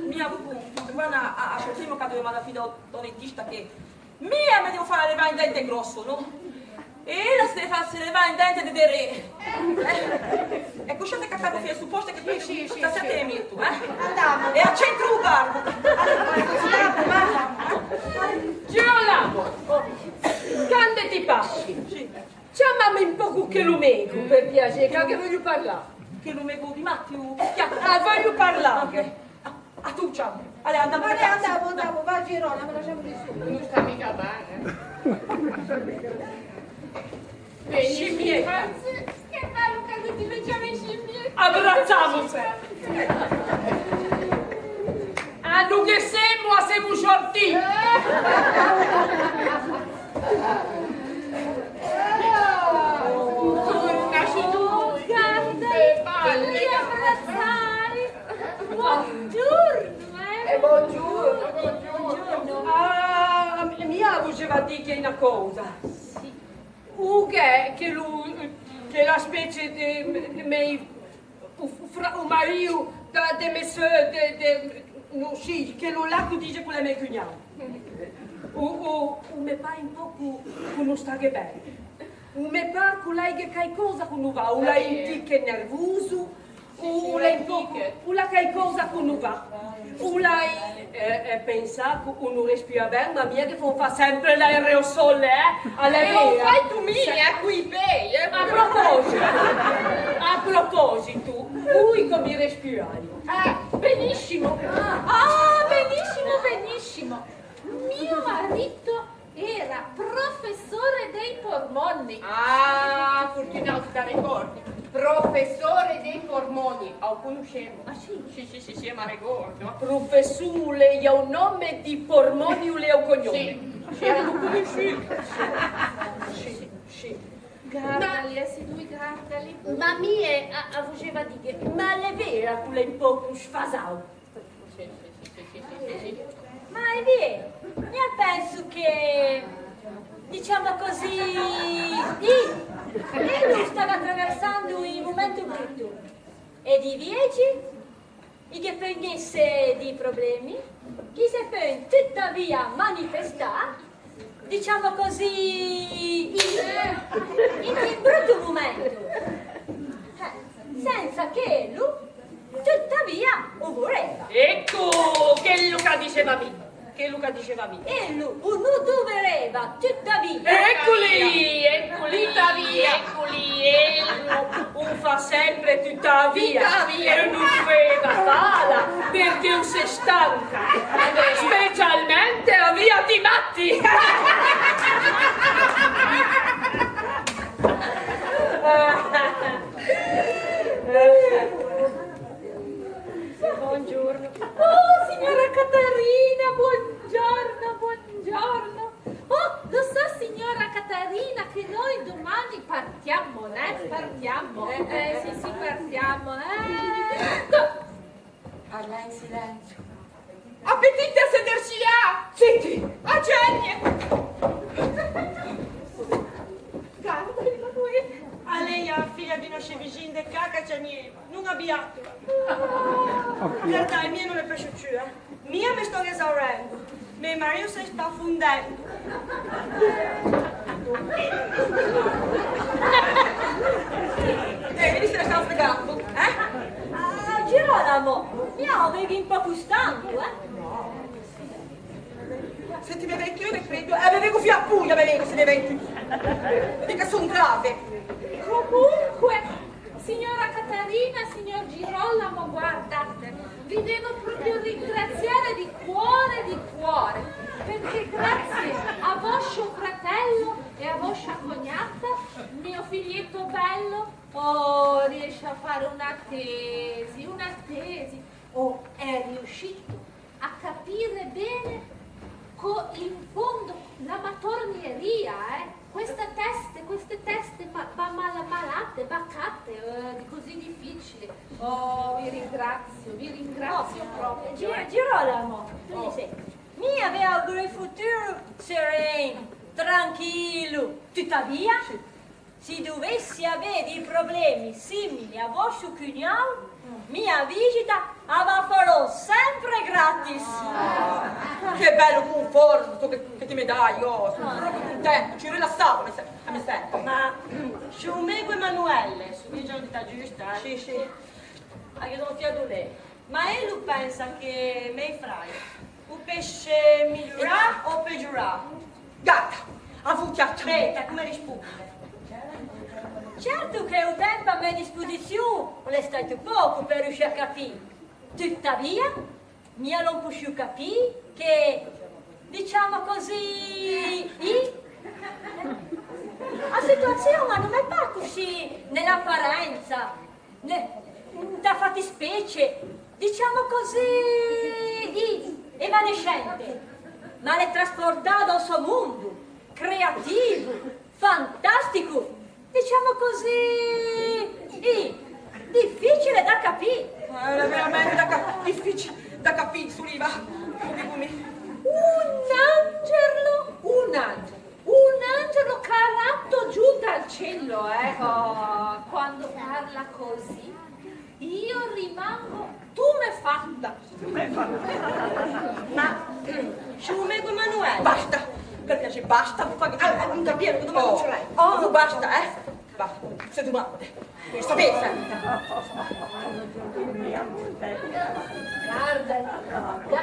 Mia, dopu, va a, a, a sortimmu ca duvimu andà fino a u dentista che Mia mi devu fari arrivà un dente grossu, no? E ella si deve farsi levà un dente di dere. Eh? E cusì ti cattamu fino a supposte che poi sì, sì, stasera sì. Te mettu, eh? Andiamo. E a centru u garbu. Andiamo, va. Girolamo, candeti passi. Sì. Ciamami un pocu che lu megu, per piacere, che voglio parlare. Che lu megu di Mattiu? Ah, voglio parlare. A tu, ciao. Allora, andiamo. Allora, andiamo, andiamo, va, Girolamo, lasciamo di su. Non sta mica bene. Scimmietta. Che bello che ti leggiamo in scimmietta. Abbracciamoci. A nu che semu, a semu shorti. Torna su. Oh, guarda, li abbracciai. Buongiorno, eh. Eh, buongiorno, buongiorno. Ah, mia vuceva a dì che una cosa. Sì. U che, che lu, che la specie de, de me, u, u fra, u mariu da, de me sö, de, de, no, sì, che lu la cu dice cu la me cugnau. U, u, u me pare un pocu cu nu staghe bene. U me par cu l'aiga caicosa cu nu va, u l'ai un ticche nervusu, u, u l'ai un pocu, u l'ha caicosa cu nu va. U l'ai, eh, eh, pensa cu u nu respira ben, ma mia che fa, fa sempre l'aereo sole, eh? Alla e non vera. Fai tu mia, eh, qui bei, eh? A proposito, a proposito, vui come respirare? Eh, benissimo. Ah, benissimo, benissimo. Mio marito era professore dei pormoni. Ah, furtunatu ti ricordi. Professore dei pormoni, a u cunuscemu. Ah, sì? Sì, sì, sì, sì, ma ricordo. Professore, io un nome di pormoni, u leo cognome. Sì, sì, a u cunuscemu. Sì, sì, sì. Guardali, eh, sì, lui guardali. Ma mia, a, a vuceva di che, ma l'è vera cu l'è un pocu sfasau? Ma è vero, io penso che, diciamo così, i, i lu stava attraversando un momento brutto. E di vieci, i che pienesse di problemi, chi se poi tuttavia manifesta, diciamo così, in, in un brutto momento. Eh, senza che lu, tuttavia, u vuleva. Ecco, chiddu ca diceva mi, chiddu ca diceva mi. E lu, u nu duvereva, tuttavia. Eccoli, eccoli, tuttavia. Eccoli, e lu, u fa sempre tuttavia. Tuttavia. E lu duveva fala, perché u se stanca, specialmente a via di Matti. Buongiorno. Oh, signora Catarina, buongiorno, buongiorno. Oh, lo sa, signora Catarina, che noi domani partiamo, né? Partiamo. Eh, eh, sì, sì, partiamo, eh. Parla in silenzio. Appetite a sederci là! Zitti! A Jenny! Guarda, è lui! Nieva, nun abbiatula. Guardai, mia nun ne possu cchiù, eh. Mia mi sto esaurendu. Me mariu se sta fundendu. Eh, vidi se ne sta sbrigandu, eh? Ah, Girolamo, mia u vedi un pocu stancu, eh? Senti, me vecchiu, io ne credo, eh, me vengo fino a Puglia, me vengo, se ne vengo. Mica son grave. Comunque, signora Catarina, signor Girolamo, guardate, vi devo proprio ringraziare di cuore, di cuore, perché grazie a vostro fratello e a vostra cognata, mio figlietto bello, oh, riesce a fare una tesi, una tesi, oh, è riuscito a capire bene co-, in fondo la matornieria, eh? Queste teste, queste teste ma-, ma-, mal-, malate, bacate, eh, così difficile. Oh, vi ringrazio, vi ringrazio proprio, Gi-, eh. Girolamo, tu dici, mi aveva un futuro sereno, tranquillo, tuttavia, si duvessi avè dei problemi simili a vostru cugnau, mia visita a va farò sempre gratis. Ah, che bellu cunfortu che, che ti mi dai, oh, sono proprio contento, ci rilassavo, mi se-, mi sento. Ma, sciu megu Emanuele, su viggiu di ta giusta, eh? Sì, sì. Agghiu un fiatu lei. Ma ellu pensa che mei frai u pesce migliurà o peggiurà? Gatta, avuti a... Aspetta, come rispunnere? Certu che u tempu a me dispusizioni l'è statu pocu per riuscì a capì. Tuttavia, mia non possu capì che, diciamo così, i-, a situazione non è pas così nell'apparenza. Ne-, nta fattispecie, diciamo così, i-, evanescente, ma l'è trasportà da un so mundu creativu, fantasticu, diciamo così, i-, difficile da capì. Eh, è veramente da ca-, difficile da capì, Suliva. Come, come? Un angelo, un angelo. Un angelo caratto giù dal cielo, eh? Oh, quando parla così, io rimango tumefatta. Ma, sciu megu Emanuele. Basta, per piacere, basta, fa-, ah, ah, non capire, come non ce l'hai? Oh, basta, eh? Basta, se domande. Sapete? Guarda,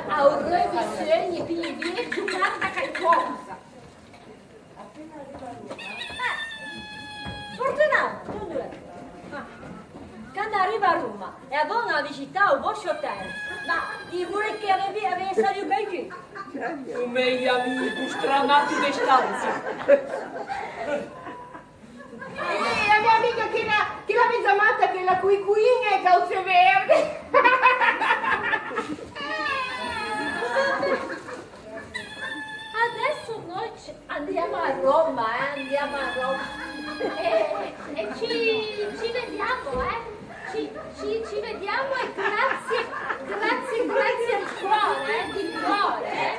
ha un revisione per i vecchi, guarda che cosa. Eh, Fortunato, dunque, ah, quannu arriva a Roma e a donna a visità u vostru hotel, ma i vuleria che avevi, avessi aiutatu. U mei amicu stramatu de stanza. Eh, la mia amica, chella, chella mezza matta, chella cui cuine e cauze verdi. Adesso noi ci, andiamo a Roma, eh, andiamo a Roma. E, e ci, ci vediamo, eh. Ci, ci, ci vediamo e grazie, grazie, grazie di cuore, eh, di cuore, eh.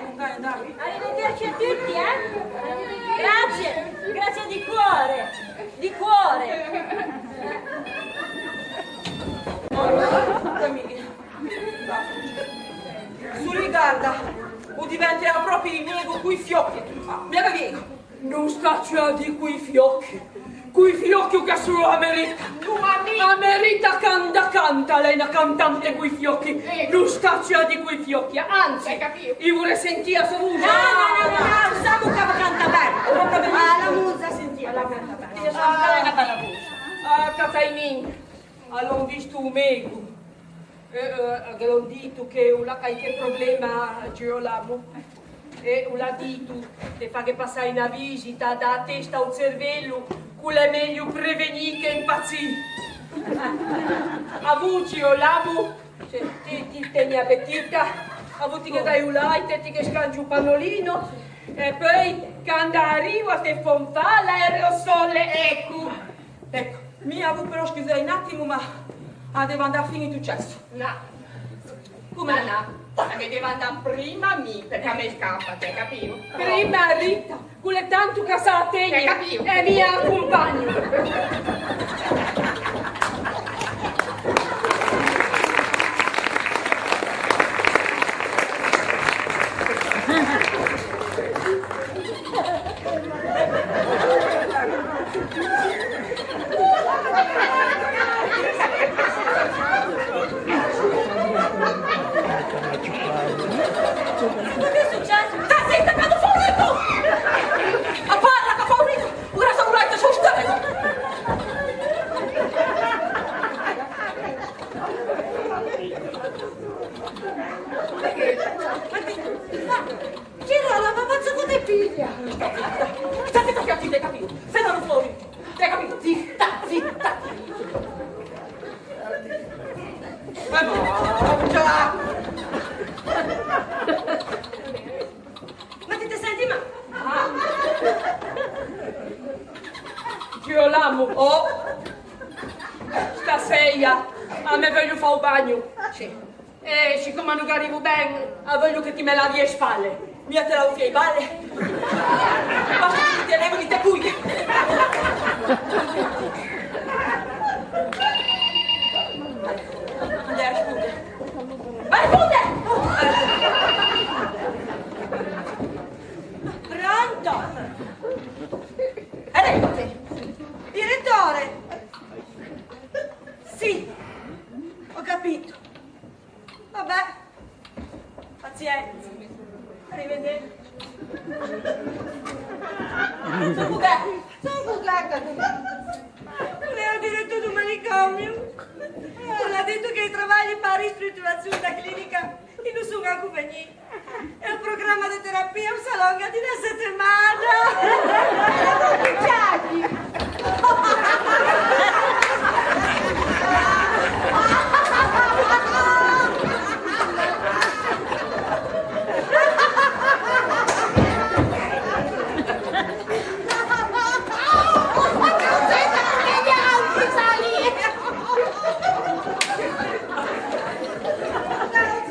Arrivederci a tutti, eh. Grazie, grazie di cuore, di cuore. Suli, guarda, u diventerà propriu negu cui fiocchi. Ah, mi la dico. Nun stacciu a dì cui fiocchi, cui fiocchi ca sulu a me Rita. A me Rita canta, canta, lei è una cantante cui fiocchi. Nun stacciu a dì cui fiocchi, anzi, i vuria sentì a so vuci. No, no, no, no, no, samu ca canta bene. Ah, la musa, sentì, la canta bene. Ah, Catalina, allora vistu u megu. Eh, eh, agghiu dittu che u l'ha qualche problema, Girolamo. E u l'ha dittu, te faghi passari na visita da a testa a u cervellu, cu l'è megliu prevenì che impazzì. A vuci, Girolamo, ti, ti, ti teni appetita, a vuci che dai u latte, ti che scangi u pannolino, e poi, quannu arriva, te fon fa l'aerosole, eccu. Eccu. Mia, vu però scusai n'attimu, ma a devu andà a fini tu cesso. No. Come no? No, no. A mi devu andà prima mi, perché a me scappa, te capìu? Prima Rita, cu l'è tantu ca sa a tegni. Te capìu? E mia a cumpagnu. Ma che è successo? Sta zitta, che tu fai tu! Ma parla, che fai tu! Ora sono letto, sono stare! Girolamo, ma cosa ti piglia? Sta zitta, sta zitta, che ti capito? Fenalo fuori! Te capito? Zitta, zitta! Ma no, già! Ma ti te senti male? Ah. Girolamo, oh! Stasera a me voglio fare un bagno. Sì. E siccome non arrivo bene, a voglio che ti me lavi le spalle. Mia te lavi le spalle. Basta che ti levi le tecuglie. Andai a rispondere. Ma risponde! Pronto? Eletto! Direttore! Sì, ho capito. Vabbè, pazienza. Arrivederci. Su cu che, su cu che, Caterina. Volevo dire tutto un manicomio. L'ha detto che i travagli per ristrutturazione della clinica e non sono a compagnia. E il programma di terapia un salonga di una settimana. Che c'hai?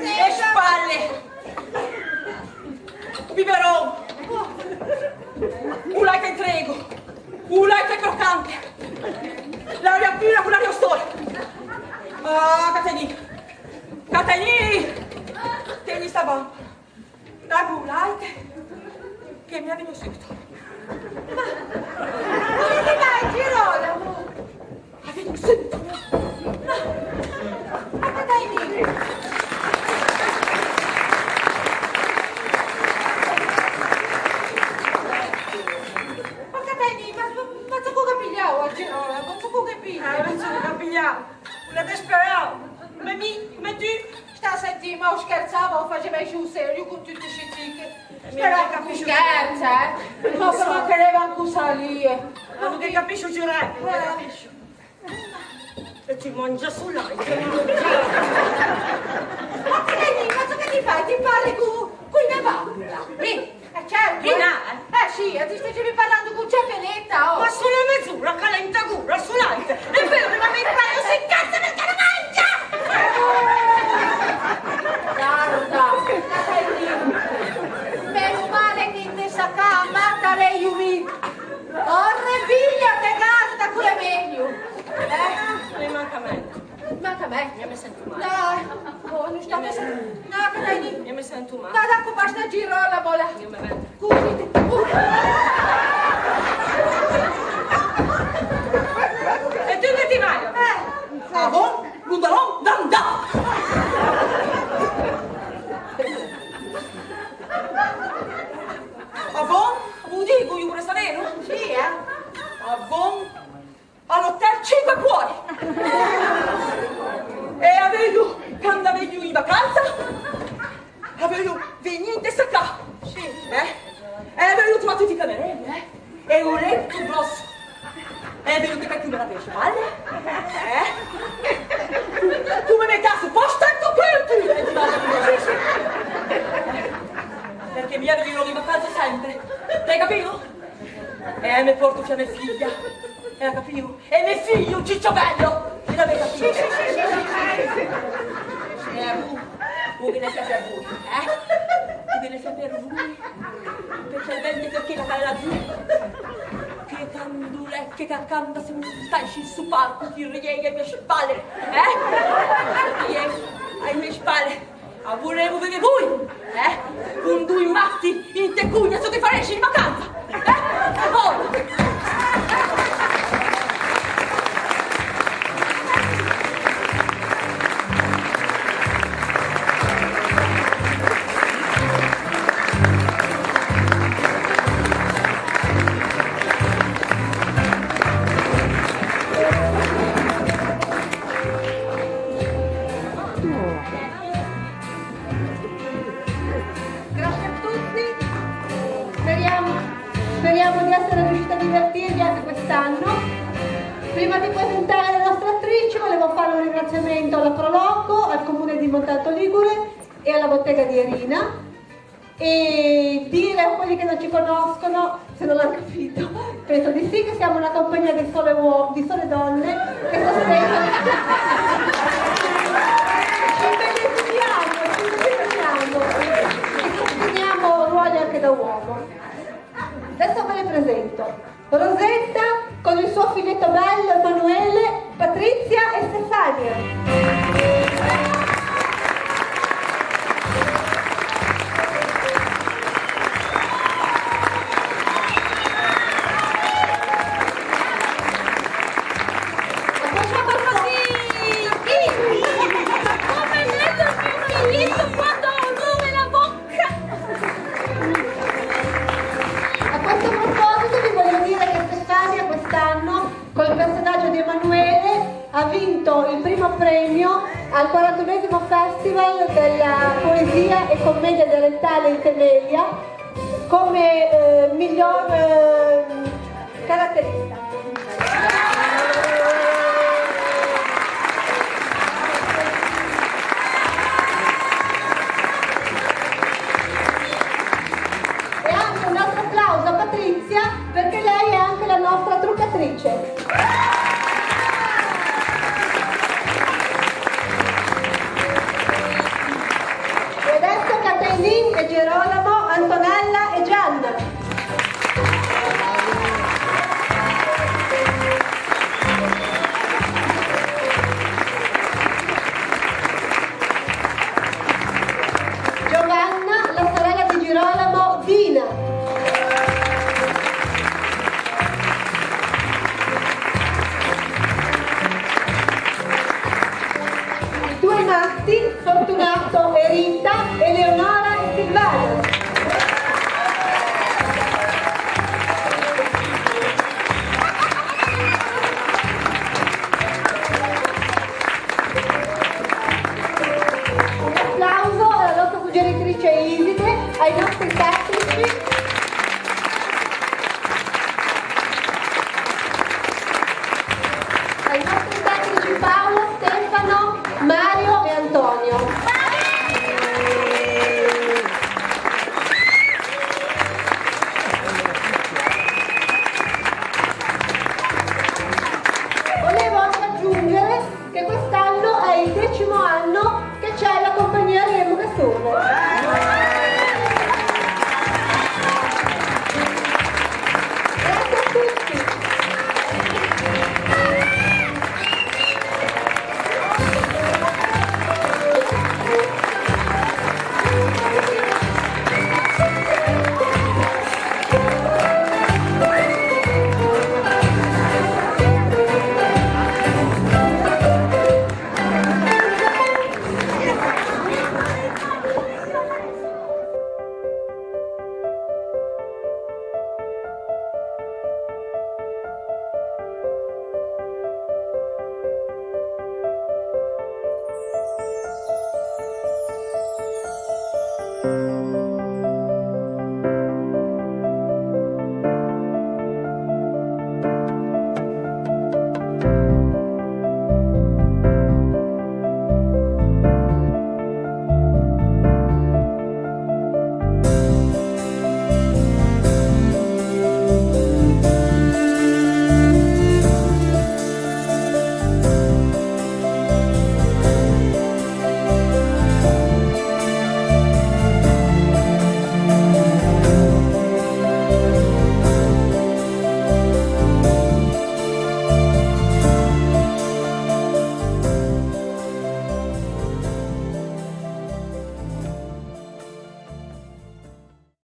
Le spalle! Biberò! U latte intrico! U latte croccante! L'aria pura cu l'aria stora! Ah, Catenì! Catenì! Teni sta bambola! Dacu u latte che mi ha venuto subito! Ma, ma ti vai, Girolamo? Avete sentito? Ma, ma che dai, ma che dai, ma, ma, ma so cosa pigliavo a Girolamo, ma so cosa pigliavo. Eh, ma so cosa pigliavo. Una desperata. Ma mi, ma tu. Sta a sentì, ma u scherzava o faceva sul serio con tutti sti zicchi? Spera che tu scherza, eh? Ma come credeva anche salire. Ma non ti capisco, Giuseppe, non ti capisco. E ti mangia sull'altro. Ma che ne dico, ma che ti fai? Ti parli con, con una bambola? Sì. Eh, certo, eh. Chi n'ha? Eh, sì, e ti stavi parlando con Ciapeletta, oh. Ma solo mezz'ora, calenta gura, sull'altro. E poi arriva mi pare, si cazzo perché non mangia! Guarda, meno male che in te sta ca, Marta Reiumi. Corre, pigliate carta, quello è meglio. Eh? Non è manca a me. Manca a me. Io mi sento male. No, oh, non sta pensando. No, che dai, io mi sento male. No, dopo basta girò la bola. Io mi vedo. Così ti... E tu che ti vai? Eh. Avon, budarò, dandà! Avon, u dico, io pure sapevo? Sì, eh? Avon, all'hotel cinque cuori! E avevo, quando avevo in vacanza, avevo venite sacca! Sì. Eh? E avevo trovato i camerieri, eh? E un letto grosso. E vedo che tu me la fai spalle? Eh? Tu mi metti a sto posto e tu perdi! Perché mi avevi in vacanza sempre. Hai capito? E mi porto via mia figlia. Hai capito? E mio figlio, un cicciobello. E l'avete capito? Sì, sì, sì, sì, sì. E vu, vu che ne sapete voi, eh? Vu che ne sapete voi? Specialmente perché la bella tu, che candulette che canta se montasci su palco ti rieghi alle mie spalle, eh? Rieghi alle mie spalle, a vulevu viri vui, eh? Con dui matti in te cugna so che faresti in vacanza, eh? Oh! Spero di essere riuscita a divertirvi anche quest'anno. Prima di presentare le nostre attrici, volevo fare un ringraziamento alla Proloco, al comune di Montalto Ligure e alla bottega di Erina. E dire a quelli che non ci conoscono, se non l'hanno capito, penso di sì, che siamo una compagnia di sole uo-, di sole donne che sostengono, ci imbellezziamo, ci imbellezziamo e sosteniamo ruoli anche da uomo. Adesso ve le presento. Rosetta con il suo figlietto bello Emanuele, Patrizia e Stefania. Come detto, il mio figlietto quando muove la bocca. A questo proposito vi voglio dire che Stefania quest'anno, col personaggio di Emanuele, ha vinto il primo premio al quarantunesimo Festival della poesia e commedia dialettale in Temelia come, eh, miglior, eh, caratterista. E anche un altro applauso a Patrizia, perché lei è anche la nostra truccatrice. E adesso Caterina e Gerolamo, Antonella e Gianna. Giovanna, la sorella di Girolamo, Dina. I due matti, Fortunato e Rita, Eleonora e Silvano. Un applauso alla nostra suggeritrice Iside, ai nostri tecnici. Ai nostri tecnici Paolo, Stefano, Mario e Antonio. Volevo anche aggiungere che quest'anno è il decimo anno che c'è la compagnia Riemuca Surver. Grazie